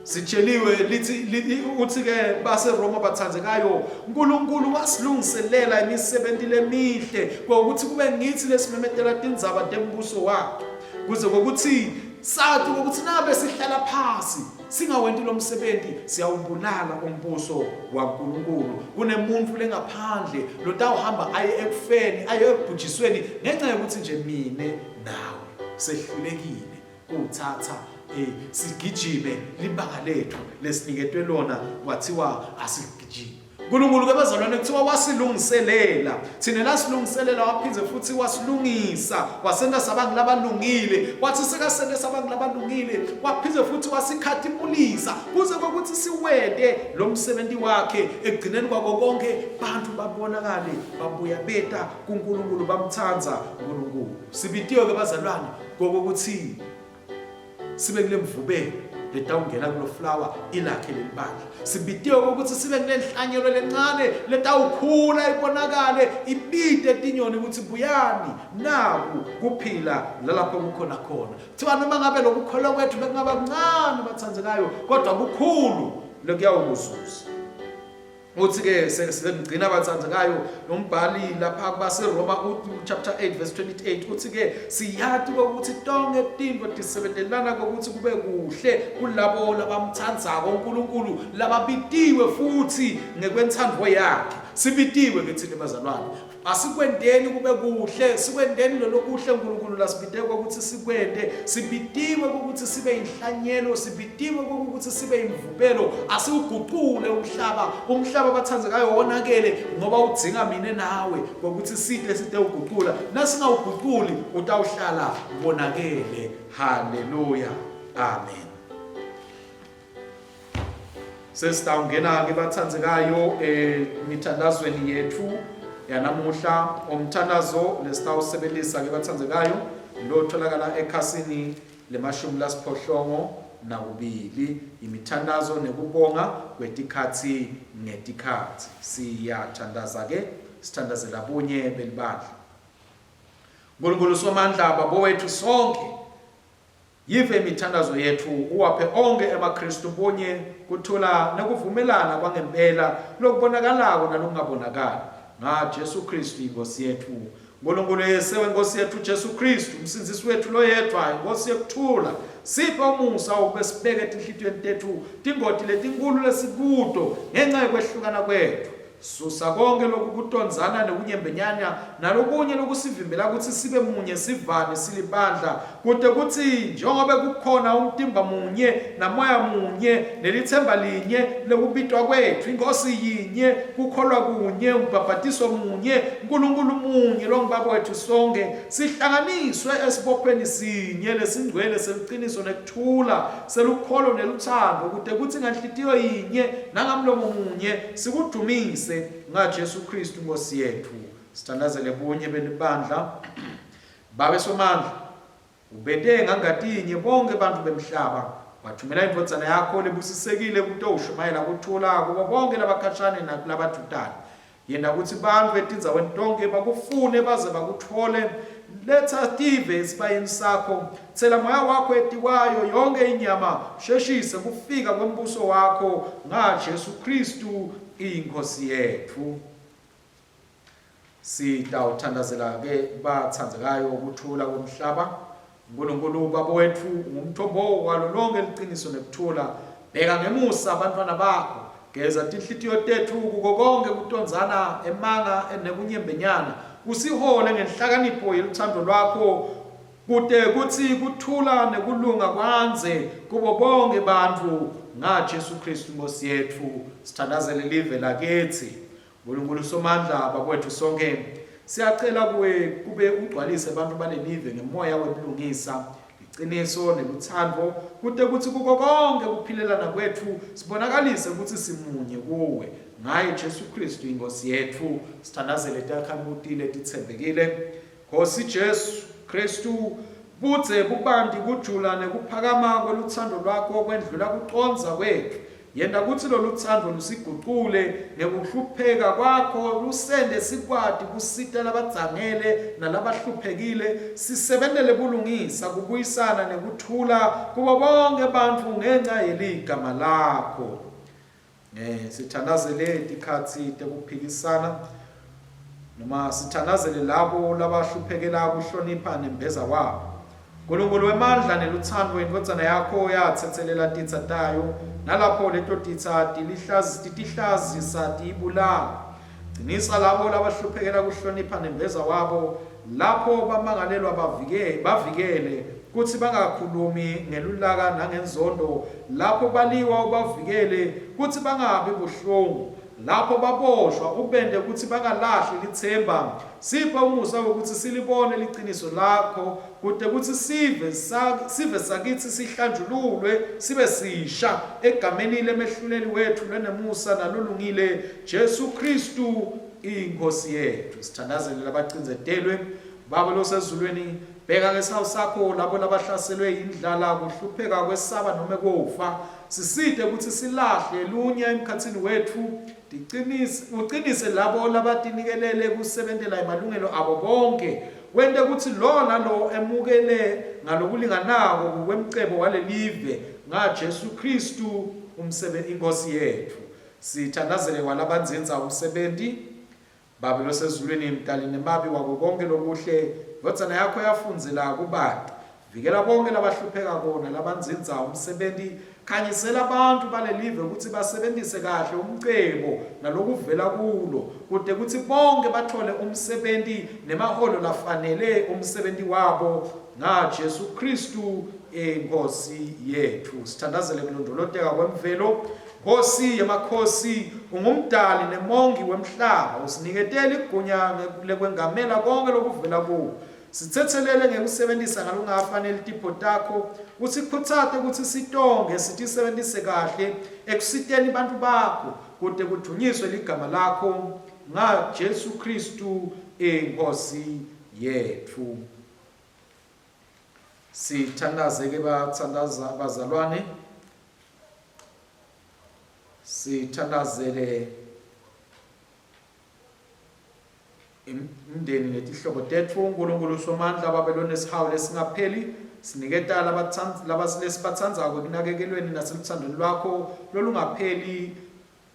Sitsheliwe lithi uthi ke baseRoma bathandekayo uNkulunkulu wasilungiselela imisebenzi lemihle kokuthi kube ngithi lesimemetela tindzaba tembuso wakhe kuze kokuthi sathi ukuthi nabe sihlala phasi singawenti lo msebenzi siyawubulala umbuso waNkulunkulu. Kunemuntu lengaphandle lotawuhamba aye ekufeni aye ekubhujisweni ngenxa yokuthi nje mine nawe sehlulekile Kuthatha eh sigijime libanga lethu lesiniketwe lona kwathiwa asigijime. uNkulunkulu ke bazalwane kuthiwa wasilungiselela thina lasilungiselela waphinde futhi wasilungisa wasenta saba ngilabalungile wathi sekasente saba ngilabalungile waphinde futhi wasikhathimulisa kuze kokuthi siwente lo msebenzi wakhe ekugcineni kwako konke bantu babonakale babuya beta kuNkulunkulu bamthanda uNkulunkulu. Sibitiwe ke bazalwane kokuthi sibe kule mvubelo letawungena kulo flower ilakhe leli bandla. Sibitiwe ukuthi sibe kulenhlanyelo lencane letawukhula ibonakale ibite tinyoni ukuthi buyani naku kuphila lalapho kukhona khona. Kuthiwa noma ngabe lokukholwa kwethu bekungaba kuncane bathandekayo kodwa kukhulu lokuyawukuzuza. Uthi ke sengigcina abathandekayo nombhali lapha kubaseRoma chapter 8 verse 28 uthi ke siyati ukuthi tonke tintfo tisebentelana kokuthi kube kuhle kulabo labamthandzako uNkulunkulu lababitiwe futhi ngekwentsandvo yakhe. Sibitiwe ke thina bazalwane. Asikwenteni kube kuhle, sikwenteni lolokuhle uNkulunkulu lasibite ukuthi sikwente. Sibitiwe ukuthi sibe inhlanyelo, sibitiwe ukuthi sibe imvubelo. Asiwuguqule umhlaba, umhlaba bathandekayo wonakele ngoba udzinga mina nawe ngokuthi side side uguqula. Nasingawuguquli utawuhlala wonakele. Haleluya. Amen. Sesitawungena-ke bathandzekayo emithandazweni yethu yanamuhla. Umthandazo lesitawusebenzisa-ke bathandzekayo lotholakala ekhasini lemashumi lasiphohlongo nakubili, imithandazo nekubonga kwetikhatsi ngetikhatsi. Siyathandaza-ke, sithandazela bunye belibandla. Nkulunkulu Somandla, Baba wethu sonke, Yive imithandazo yetfu, uwaphe onkhe emaKhristu bunye, kuthula, nekuvumelana kwangempela lokubonakalako nalokungabonakali, nga Jesu Khristu iNkhosi yetfu. Nkulunkulu Yise weNkhosi yetfu Jesu Khristu, uMsindzisi wetfu loyedvwa, iNkhosi yekuthula, siphe umusa wokube sibeke etinhlitiyweni tetfu tingoti letinkhulu lesikuto ngenca yekwehlukana kwetfu. Susa konkhe lokukutondzana nekunyembenyana nalokunye lokusivimbela kutsi sibe munye sivane silibandla, kute kutsi njengobe kukhona umtimba munye namoya munye nelitsemba linye lekubitwa kwetfu, iNkhosi yinye, kukholwa kunye, umbhabhatiso munye, Nkulunkulu munye longuBaba wetfu sonkhe, sihlanganiswe esibophweni sinye lesingcwele seliciniso nekuthula, selukholo nelutsandvo, kute kutsi nganhlitiyo yinye nangamlomo munye sikudvumise ngaJesu Khristu Nkhosi yetfu. Sithandazele bunye belibandla. Babe Somandla, ubente ngangatinye bonkhe bantfu bemhlaba, wathumela iNdvodzana yakho lebusisekile kutowushumayela kuthula kubo bonkhe labakhashane nakulabadvutane. Yenta kutsi bantfu etindzaweni tonkhe bakufune baze bakutfole. Letsa tive esibayeni sakho. Tsela moya wakho etikwayo yonkhe inyama. Sheshise kufika kwembuso wakho ngaJesu Khristu iNkhosi yetfu. Sitawuthandazela-ke batsandzekayo kuthula kwemhlaba. Nkulunkulu Baba wetfu ungumthombo walo lonkhe liciniso nekuthula. Bheka ngemusa bantfwana bakho. Geza tinhlitiyo tetfu kuko konkhe kutondzana, emanga nekunyembenyana. Usihole ngenhlakanipho yelutsandvo lwakho kute kutsi kuthula nekulunga kwandze kubo bonkhe bantfu ngaJesu Khristu Nkhosi yetfu. Sithandazele live lakitsi. Nkulunkulu Somandla, Baba wetfu sonkhe, siyacela kuwe kube ugcwalise bantfu balelive ngemoya webulungisa, liciniso nelutsandvo, kute kutsi kuko konkhe kuphilelana kwetfu sibonakalise kutsi simunye kuwe. Ngaye Jesu Khristu iNkhosi yetfu, sithandazele takhamuti letitsembekile. Nkhosi Jesu Khristu, budze, bubanti, kujula nekuphakama kwelutsandvo lwakho kwendlula kucondza kwetfu. Yenta kutsi lolutsandvo lusigucule ngekuhlupheka kwakho, lusente sikwati kusita labadzangele nalabahluphekile, sisebentele bulungisa, kubuyisana nekuthula kubo bonkhe bantfu ngenca yeligama lakho. Eh, sithandazele tikhatsi tekuphikisana noma sithandazele labo labahluphekela kuhlonipha nembeza wabo. Nkulunkulu wemandla nelutsandvo, iNdvodzana yakho yatsetselela titsa tayo, nalapho leto titsa titihlazisa tiyibulala. Cinisa labo labahluphekela kuhlonipha nembeza wabo, lapho bamangalelwa bavike, bavikele kutsi bangakhulumi ngelulaka nangenzondo, lapho baliwa ubavikele kutsi bangabi buhlungu, lapho baboshwa ubente kutsi bangalahli litsemba. Siphe umusa wekutsi silibone liciniso lakho, kute kutsi sive, sive sakitsi sihlanjululwe sibe sisha, egameni lemehluleli wetfu lonemusa nalolungile, Jesu Khristu iNkhosi yetfu. Sithandazele labacindzetelwe. Baba losezulwini, bheka ngesihawu sakho labo labahlaselwe yindlala, kuhlupheka, kwesaba nome kufa. Sisite kutsi silahle lunya emkhatsini wetfu, ticinise, ucinise labo labatinikelele kusebentela emalungelo abo bonkhe. Wente kutsi lowo nalowo emukele ngalokulinganako kukwemcebo walelive ngaJesu Khristu umsebe iNkhosi yetfu. Sithandazele kwalabandzindza umsebenti. Babe losezulwini, Mdali nemabi wako konkhe lokuhle, Ndvodzana yakho yafundzela kubati. Vikela bonkhe labahluphekako nalabandzindza umsebenti. Khanyisela bantfu balelive kutsi basebentise kahle umcebo nalokuvela kulo, kute kutsi bonkhe batfole umsebenti nemaholo lafanele umsebenti wabo ngaJesu Khristu iNkhosi yetfu. Sithandazele kulondvoloteka kwemvelo. Nkhosi yemakhosi, ungumdali nemongi wemhlaba, usinikete ligunya lekwengamela konkhe lokuvela kuwo. Sitsetselele ngekusebentisa ngalokungafaneli tipho takho, usikhutsate kutsi sitonge sitisebentise kahle ekusiteni bantfu bakho, kute kudvunyiswe ligama lakho, ngaJesu Khristu iNkhosi yetfu. Sithandaze ke bathandaza bazalwane. Sithandazele imndeni netihlobo tetfu. Nkulunkulu Somandla, Babe lonesihawu lesingapheli, siniketa lesibatsandzako ekunakekelweni naseluthandweni lwakho lolungapheli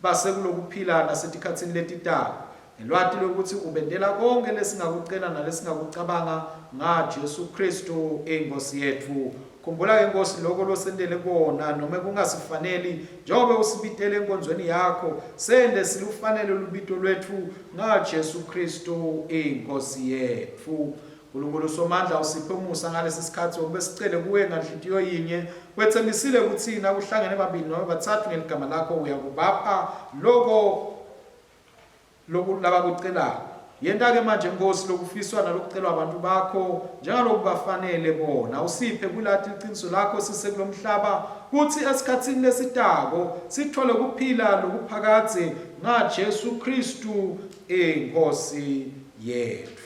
basekulokuphila nasetikhatsini letitako. Ngelwati lwekutsi ubentela konkhe lesingakucela nalesingakucabanga ngaJesu Khristu iNkhosi yetfu. Khumbula-ke Nkosi loko losentele kona nome kungasifaneli, njengobe usibitele enkonzweni yakho, sente silufanele lubito lwetfu ngaJesu Khristu iNkhosi yetfu. Nkulunkulu Somandla usiphe umusa ngalesi sikhatsi wokube sicele kuwe nganhlitiyo yinye. Wetsembisile kutsi nakuhlangene babili noma batsatfu ngeligama lakho uyakubapha loko loku labakucelako. Yenta-ke manje Nkhosi lokufiswa nalokucelwa abantu bakho njengalokubafanele bona. Usiphe kulati liciniso lakho sisekulomhlaba kutsi esikhatsini lesitako sitfole kuphila lokuphakadze ngaJesu Khristu iNkhosi yetfu.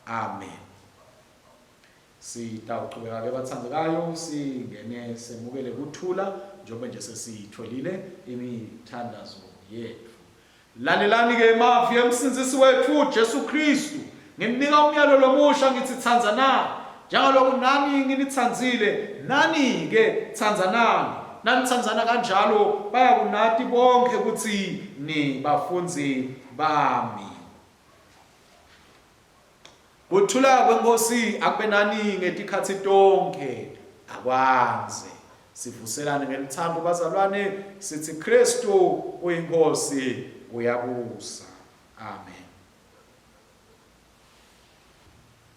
Amen. Sitawuchubeka ke bathandekayo singene semukele kuthula njengoba nje sesiyitholile imithandazo yetfu. Lalelani ke emavi emsindzisi wetfu Jesu Khristu. Ngininika umyalo lomusha ngithi tsandzanani. Njengaloku nani nginitsandzile, nani ke tsandzanani. Nanitsandzana kanjalo bayakunati bonkhe kutsi nibafundzi bami. Kuthula kweNkhosi akube nani ngetikhatsi tonkhe, akwandze. Sivuselane ngelutsandvo bazalwane, sitsi Khristu uyiNkhosi uyabusa. Amen.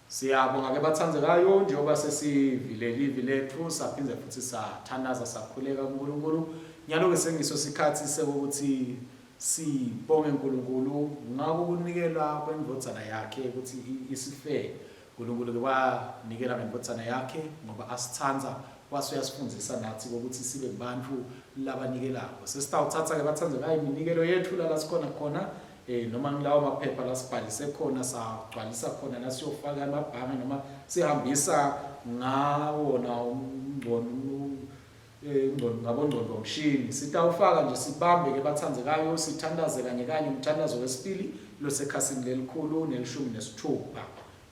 Siyabonga ke batsandzekayo njengoba sesivile livi letfu saphindze futsi sathandaza sakhuleka kuNkulunkulu. Nyalo ke sengiso sikhatsi sekuthi Sibonge Nkulunkulu ngako kunikela kwendvodzana yakhe kutsi isifele. Nkulunkulu ke wanikela ngendvodzana yakhe ngoba asitsandza wase uyasifundzisa natsi kokuthi sibe kubantfu labanikelako. Sesitawutsatsa ke batsandzekayo iminikelo yetfu lala sikhona khona eh noma ngilawo maphepha lasibhalise khona sagcwalisa khona lasiyofaka emabhange noma sihambisa ngawona umngcono Eh, ngabongcondvomshini sitawufaka nje sibambe ke bathandzekayo sithandaze kanye kanye umthandazo wesibili losekhasini lelikhulu nelishumi nesithupha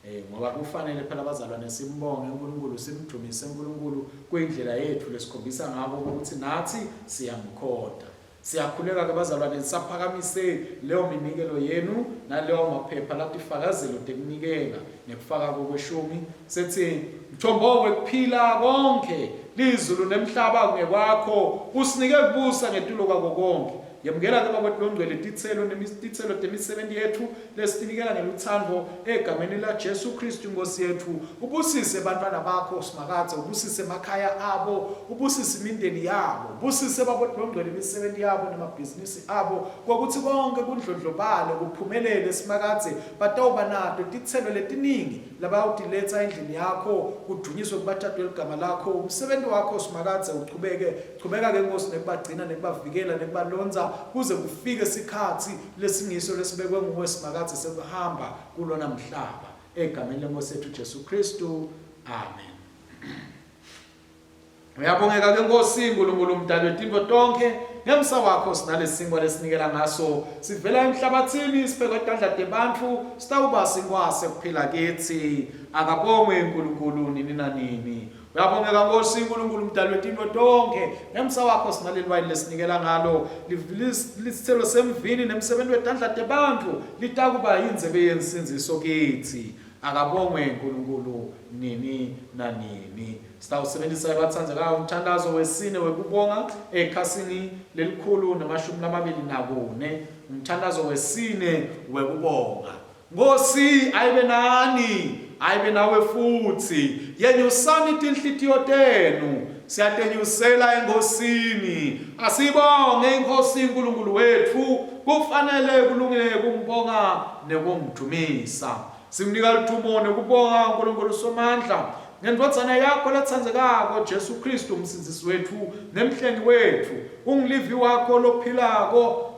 eh ngoba kufanele phela abazalwane simbonge uNkulunkulu simdumise uNkulunkulu kuyindlela yethu lesikhombisa ngako ukuthi nathi siyamkhonta Siyakhuleka ke bazalwane nisaphakamise leyo minikelo yenu naleyo maphepha latifakazelo tekunikela nekufaka kokweshumi sethi mthombo wekuphila konke lizulu nemhlaba kungekwakho usinike kubusa ngetulo kwako konke yemukela ke bakwethu longcwele titselo titselo temisebenti yetfu lesitinikela ngelutsandvo egameni laJesu Kristu iNkhosi yetfu ubusise bantfwana bakho Simakadze ubusise emakhaya abo ubusise imindeni yabo ubusise bakwethu longcwele imisebenti yabo nemabhizinisi abo kwekutsi konke kundlondlobale kuphumelele Simakadze batawuba nato titselo letiningi labayawutiletsa endlini yakho kudunyiswe kubatjatwe ligama lakho umsebenti wakho Simakadze uchubeke chubeka ke Nkosi nekubagcina nekubavikela nekubalondza kuze kufike sikhatsi lesingiso lesibekwe nguwe Simakadze sekuhamba kulona mhlaba egameni lenkosi yethu Jesu Kristu amen Uyabongeka ke Nkosi uNkulunkulu umdali wetintfo tonkhe ngemsa wakho sinalesinkwa lesinikela ngaso sivela emhlabathini siphekwe tandla tebantfu sitawuba sinkwa sekuphila kitsi akabongwe uNkulunkulu nini nanini Uyabongeka Nkosi uNkulunkulu umdali wetintfo tonkhe ngemsa wakho sinaleli wayini lesinikela ngalo lisitselo semvini nemsebenti wetandla tebantfu litakuba yindzebe yensindziso kitsi akabongwe uNkulunkulu nini nanini sitawusebenzisa ebatsandzekayo umthandazo wesine wekubonga ekhasini lelikhulu nemashumi lamabili nakune umthandazo wesine wekubonga Nkosi ayibe nani, ayibe nawe futsi. Yenyusani tinhlitiyo tenu, siyatenyusela eNkhosini. Asibonge iNkhosi uNkulunkulu wetfu, kufanele kulungile kumbonga nekumdumisa. Simnika ludumo nekubonga uNkulunkulu Somandla ngendvodzana yakho letsandzekako Jesu Khristu umsindzisi wetfu nemhlengi wetfu. Ungulivi wakho lophilako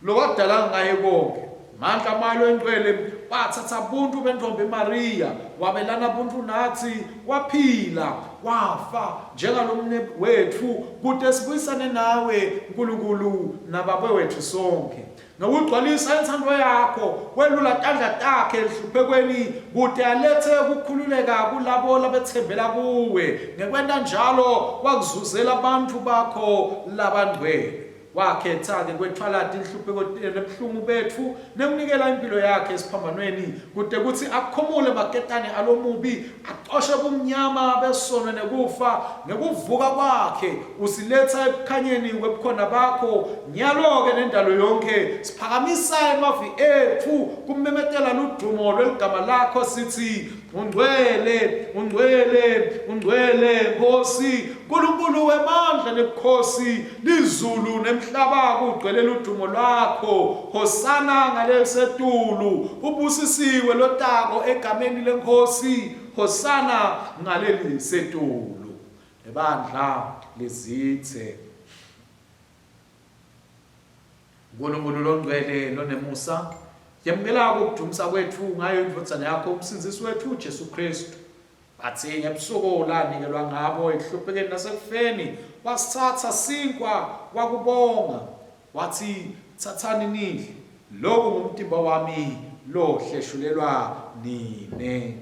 Lowadala ngaye konkhe. Mandla Moya Loyingcwele wathatha buntfu bentfombi Mariya, wabelana buntfu natsi, waphila, wafa njengalomne wetfu kute sibuyisane nawe Nkulunkulu naBabe wetfu sonkhe. Ngekugcwalisa intsandvo yakho, welula tandla takhe enhluphekweni kute alethe kukhululeka kulabo labetsembela kuwe. Ngekwenta njalo wakuzuzela bantfu bakho labangcwele. Wakhetha-ke kwetfwala tinhlupheko nebuhlungu betfu nekunikela impilo yakhe esiphambanweni kute kutsi akhumule maketane alomubi, acoshe bumnyama besono nekufa. Ngekuvuka kwakhe usiletsa ekukhanyeni kwebukhona bakho. Nyalo-ke nendalo yonkhe siphakamisa emavi etfu kumemetela ludumo lweligama lakho sitsi, Ungcwele, ungcwele, ungcwele Nkosi, Nkulunkulu wemandla nebukhosi, lizulu nemhlaba kugcwele ludumo lwakho. Hosana ngalesetulu, ubusisiwe lotako egameni leNkhosi, Hosana ngalelisetulu. Ebandla lizitse. Nkulunkulu longcwele lonemusa, yemukela ukudumisa kwetfu ngayo iNdvodzana yakho uMsindzisi wetfu Jesu Kristu. Batsi ngebusuku lanikelwa ngabo ekuhluphekeni nasekufeni, wasitsatsa sinkwa wakubonga, watsi, Tsatsani nidle, loku ngumtimba wami lohleshulelwa nine.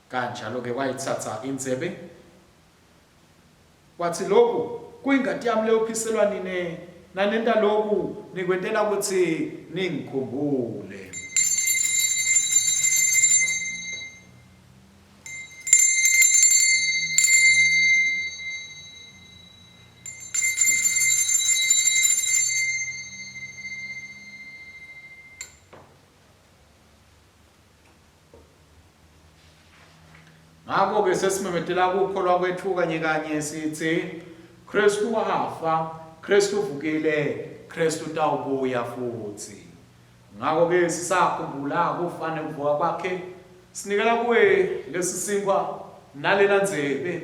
Kanjalo-ke wayitsatsa indzebe, watsi, Loku kuyingati yami leyophiselwa nine, nanenta loku nikwentela kutsi ningikhumbule. Ngakho-ke sesimemetela ukukholwa kwethu kanye kanye sithi Kristu wafa, Kristu uvukile, Kristu utawubuya futhi. Ngakho-ke sisakhumbula kufa nekuvuka kwakhe, sinikela kuwe lesi sinkwa nalena ndzebe.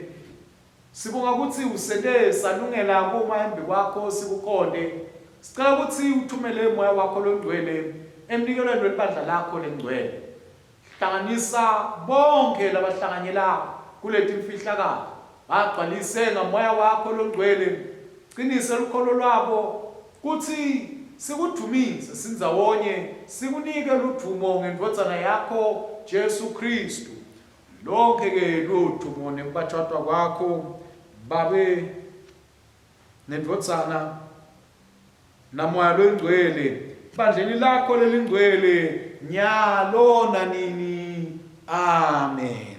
Sibonga kutsi usente salungela kuma embikwakho sikukhonte. Sicela kutsi uthumele Moya wakho loNgcwele emnikelweni welibandla lakho lelingcwele. Hlanganisa bonkhe labahlanganyela kuletimfihlakalo, bagcwalise ngaMoya wakho loNgcwele, cinise lukholo lwabo kutsi sikudvumise sindzawonye sikunike ludvumo ngeNdvodzana yakho Jesu Khristu. Lonkhe-ke ludvumo nekubatjatwa kwakho, Babe, neNdvodzana, naMoya loyiNgcwele, bandleni lakho lelingcwele, nyalo nanini. Amen.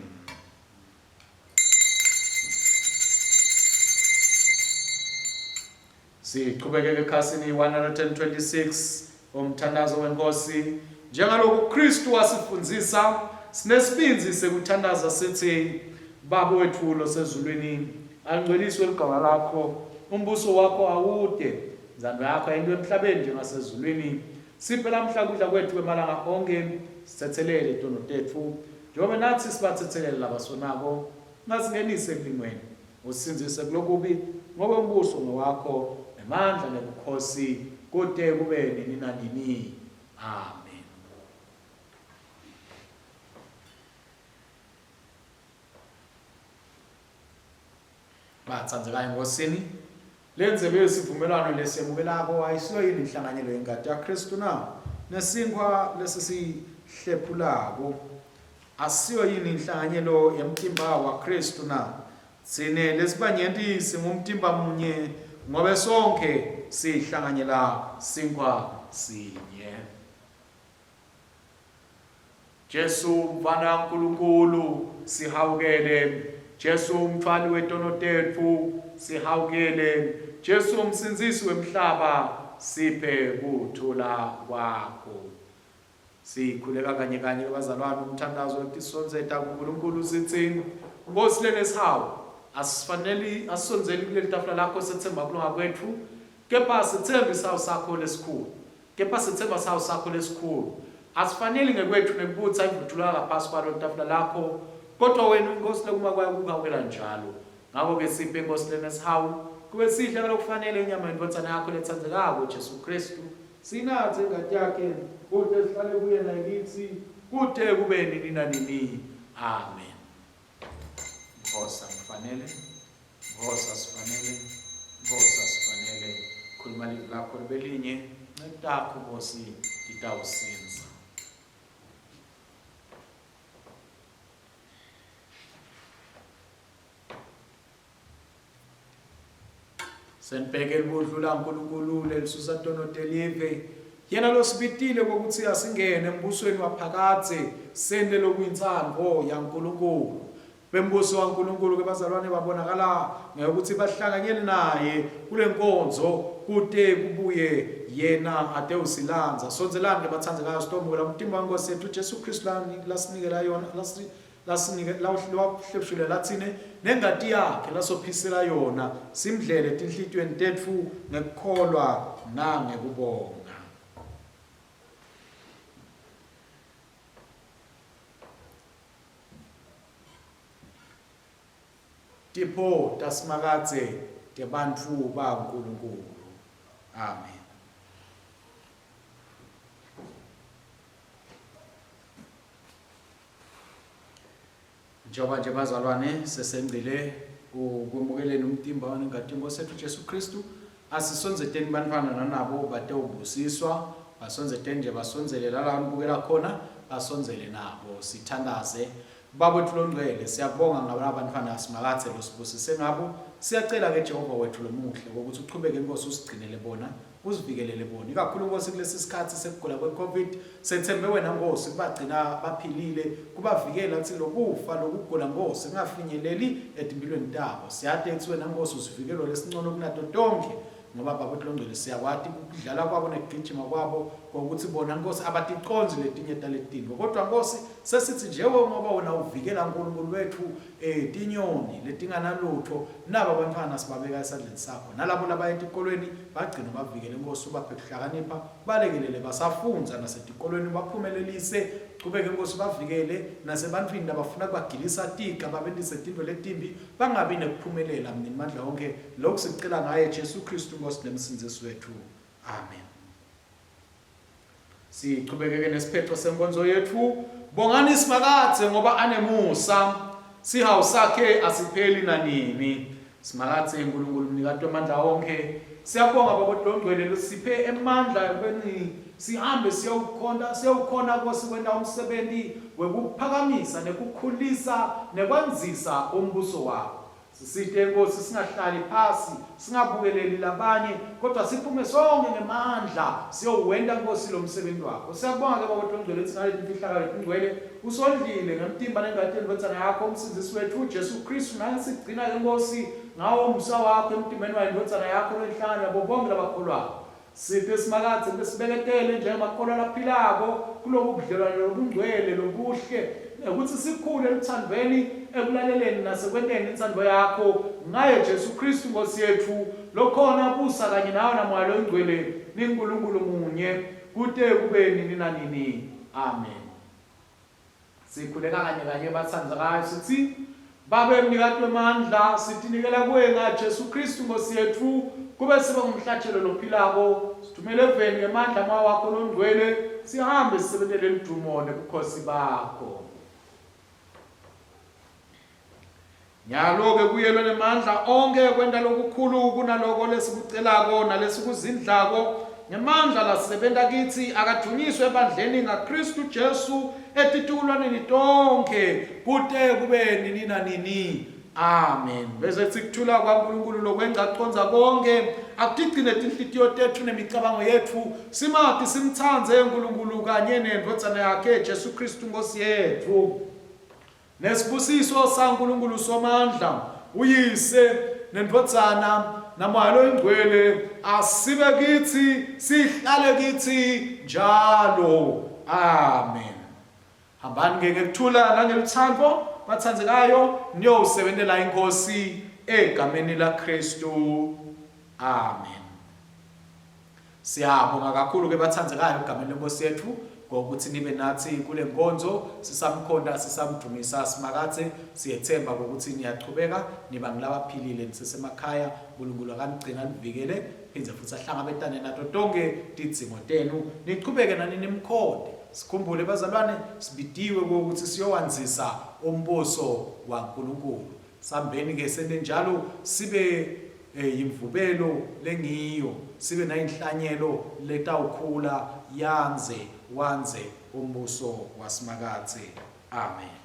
Siqhubekeke ekhasini 126 umthandazo wenkosi. Njengaloku Kristu wasifundzisa, sinesibindzi sekuthandaza sithi, Baba wetfu losezulwini, alingcweliswe ligama lakho, umbuso wakho awude, intsandvo yakho ayentiwe emhlabeni njengasezulwini. Siphe lamhla kudla kwetfu kwemalanga onkhe, sitsetselele tono tetfu, njengoba natsi sibatsetselela labasonako, ungasingenisi ekulingweni, Usindzise kulokubi, ngobe umbuso ngewakho, nemandla nebukhosi, kute kube nini nanini. Amen. Batsandzekayo eNkosini, lendzebe yesivumelwano lesemukelako ayisiyo yini inhlanganyelo yengati yaKhristu na? Nesinkhwa lesisihlephulako Asiyo yini inhlanganyelo yemtimba waKhristu na? Tsine lesibanyenti singumtimba munye, ngobe sonkhe sihlanganyela sinkhwa sinye. Jesu mfana Nkulunkulu sihawukele. Jesu umthwali wetono tetfu sihawukele. Jesu umsindzisi wemhlaba siphe kuthula kwakho. Sikhuleka kanye kanye ke bazalwane umthandazo wekutisondzeta kuNkulunkulu sitsi, Nkosi lenesihawu, asifaneli asisondzeli kuleli tafula lakho sethemba kulunga kwetfu, kepha sethemba isawu sakho lesikhulu. Kepha sethemba sawu sakho lesikhulu. Asifaneli ngekwetfu nekubutsa imvutfulwa ngaphasi kwalo litafula lakho, kodvwa wena uyiNkhosi lekuma kwayo kukhawukela njalo. Ngako-ke siphe, Nkhosi lenesihawu, kube sihle ngalokufanele inyama yeNdvodzana yakho letsandzekako, Jesu Khristu, Sinatse ingati yakhe, kute sihlale kuye naye kitsi, kute kube nini nanini. Amen. Nkosi angifanele, Nkosi asifanele, Nkosi asifanele. Khuluma livi lakho libe linye. Nceku takho Nkosi titawusindza. Senibheke libudlu laNkulunkulu lelisusa tono telive. Yena losibitile kokuthi asingene embusweni waphakadze sente lokuyintsandvo yaNkulunkulu. Bembuso waNkulunkulu ke bazalwane babonakala ngekuthi bahlanganyele naye kulenkonzo kute kubuye yena atewusilandza. Sondzelani ke bathandzekayo sitomukela umtimba weNkosi yethu Jesu Kristu lasinikela yona lasinike lawahlephulela thine nengati yakhe lasophisela yona simdlele etinhlitiyweni tetfu ngekukholwa nangekubonga. Tipho taSimakadze tebantfu baNkulunkulu. Amen. Njengoba nje bazalwane sesengcile kwemukeleni umtimba wanengati yeNkosi yethu Jesu Kristu, asisondzeteni bantfwana nanabo batewubusiswa, basondzeteni nje basondzele lala nibukela khona, basondzele nabo sithandaze. Baba wetfu longcwele, siyakubonga ngalaba bantfwana Simakadze losibusise ngabo. Siyacela ke Jehova wetfu lomuhle ukuthi uchubeke Nkosi usigcinele bona Usivikelele bona, ikakhulu Nkosi kulesi sikhathi sekugula kwe-Covid. Sethembe wena Nkosi kubagcina baphilile, kubavikela kutsi lokufa, lokugula Nkosi kungafinyeleli etimpilweni tabo. Siyati kutsi wena Nkosi usivikelo lesincono kunato tonkhe ngoba Baba Longcwele siyakwati kudlala kwabo nekugijima kwabo kokuthi bona Nkosi abaticondzi letinye taletintfo. Kodwa Nkosi sesithi nje ngoba wena uvikela Nkulunkulu wetfu eh tinyoni letinganalutfo naba bantfwana sibabeka esandleni sakho nalabo labaya etikolweni bagcine ubavikele Nkosi ubaphe kuhlakanipha balekelele basafundza nasetikolweni ubaphumelelise chubeke Nkosi ubavikele nasebantfwini labafuna kubagilisa tiga babentise tintfo letimbi bangabi nekuphumelela Mninimandla onkhe lokhu sikucela ngaye Jesu Kristu Nkosi nemsindzisi wetfu amen. Sichubekeke nesiphetho senkonzo yetfu. Bongani Simakadze ngoba anemusa, sihawu sakhe asipheli nanini. Simakadze Nkulunkulu mnikati wemandla onkhe. Siyabonga Baba Longcwele losiphe emandla ekubeni sihambe siyewukhonta siyewukhona Nkosi kwenta umsebenti wekuphakamisa nekukhulisa nekwandzisa umbuso wakho. Sisite, Nkhosi, singahlali phasi, singabukeleli labanye, kodvwa siphume sonkhe ngemandla siyowenta, Nkhosi, lomsebenti waKho. Siyakubonga-ke, Baba Longcwele, kutsi ngaleti mfihlakalo letingcwele Usondlile ngemtimba nengati yeNdvodzana yaKho, uMsindzisi wetfu, Jesu Khristu, nangisigcina-ke, Nkhosi, ngawo umusa waKho emtimbeni wayo iNdvodzana yaKho loyinhlangano yabo bonkhe labakholwako. Siphe, Simakadze, kube sibeketele njengemakholwa laphilako kulobu budlelwane lobungcwele lobuhle, nekutsi sikhule elutsandvweni, ekulaleleni nasekwenteni intsandvo yakho, ngaye Jesu Khristu Nkhosi yetfu, lokhona abusa kanye nawe naMoya loyiNgcwele, niNkulunkulu munye, kute kube nini nanini. Amen. Sikhuleka kanye kanye batsandzekayo sitsi, Babe mnikati wemandla, sitinikela kuwe ngaJesu Khristu Nkhosi yetfu, kube sibe ngumhlatjelo lophilako, sithumele eveni ngemandla aMoya wakho loNgcwele, sihambe sisebentele ludumo nebukhosi bakho. Nyalo-ke kuye lonemandla onkhe ekwenta lokukhulu kunaloko lesikucelako nalesikuzindlako, ngemandla lasebenta kitsi, akadvunyiswe ebandleni ngaKhristu Jesu etitukulwaneni tonkhe, kute kube nini nanini. Amen. Bese kutsi kuthula kwaNkulunkulu lokwengca kucondza konkhe, akutigcine tinhlitiyo tetfu nemicabango yetfu, simati simtsandze Nkulunkulu kanye neNdvodzana yakhe Jesu Khristu Nkhosi yetfu. Nesibusiso saNkulunkulu Somandla, uYise, neNdvodzana, naMoya loyiNgcwele asibe kitsi, sihlale kitsi njalo. Amen. Hambani-ke ngekuthula nangelutsandvo, batsandzekayo, niyowusebentela iNkhosi egameni laKhristu. Amen. Siyabonga kakhulu ke bathandzekayo egameni lenkosi yethu ngokuthi nibe nathi kule nkonzo sisamkhonta sisamdumisa Simakadze siyethemba ngokuthi niyachubeka niba ngilabaphilile nisesemakhaya uNkulunkulu akanigcina anivikele phindze futhi ahlangabetane nato tonke tidzingo tenu nichubeke nani nimkhonte sikhumbule bazalwane sibitiwe ukuthi siyowandzisa umbuso waNkulunkulu sambeni ke sente njalo sibe. eh, yimvubelo lengiyo, sibe nayinhlanyelo letawukhula yandze wandze umbuso waSimakadze. Amen.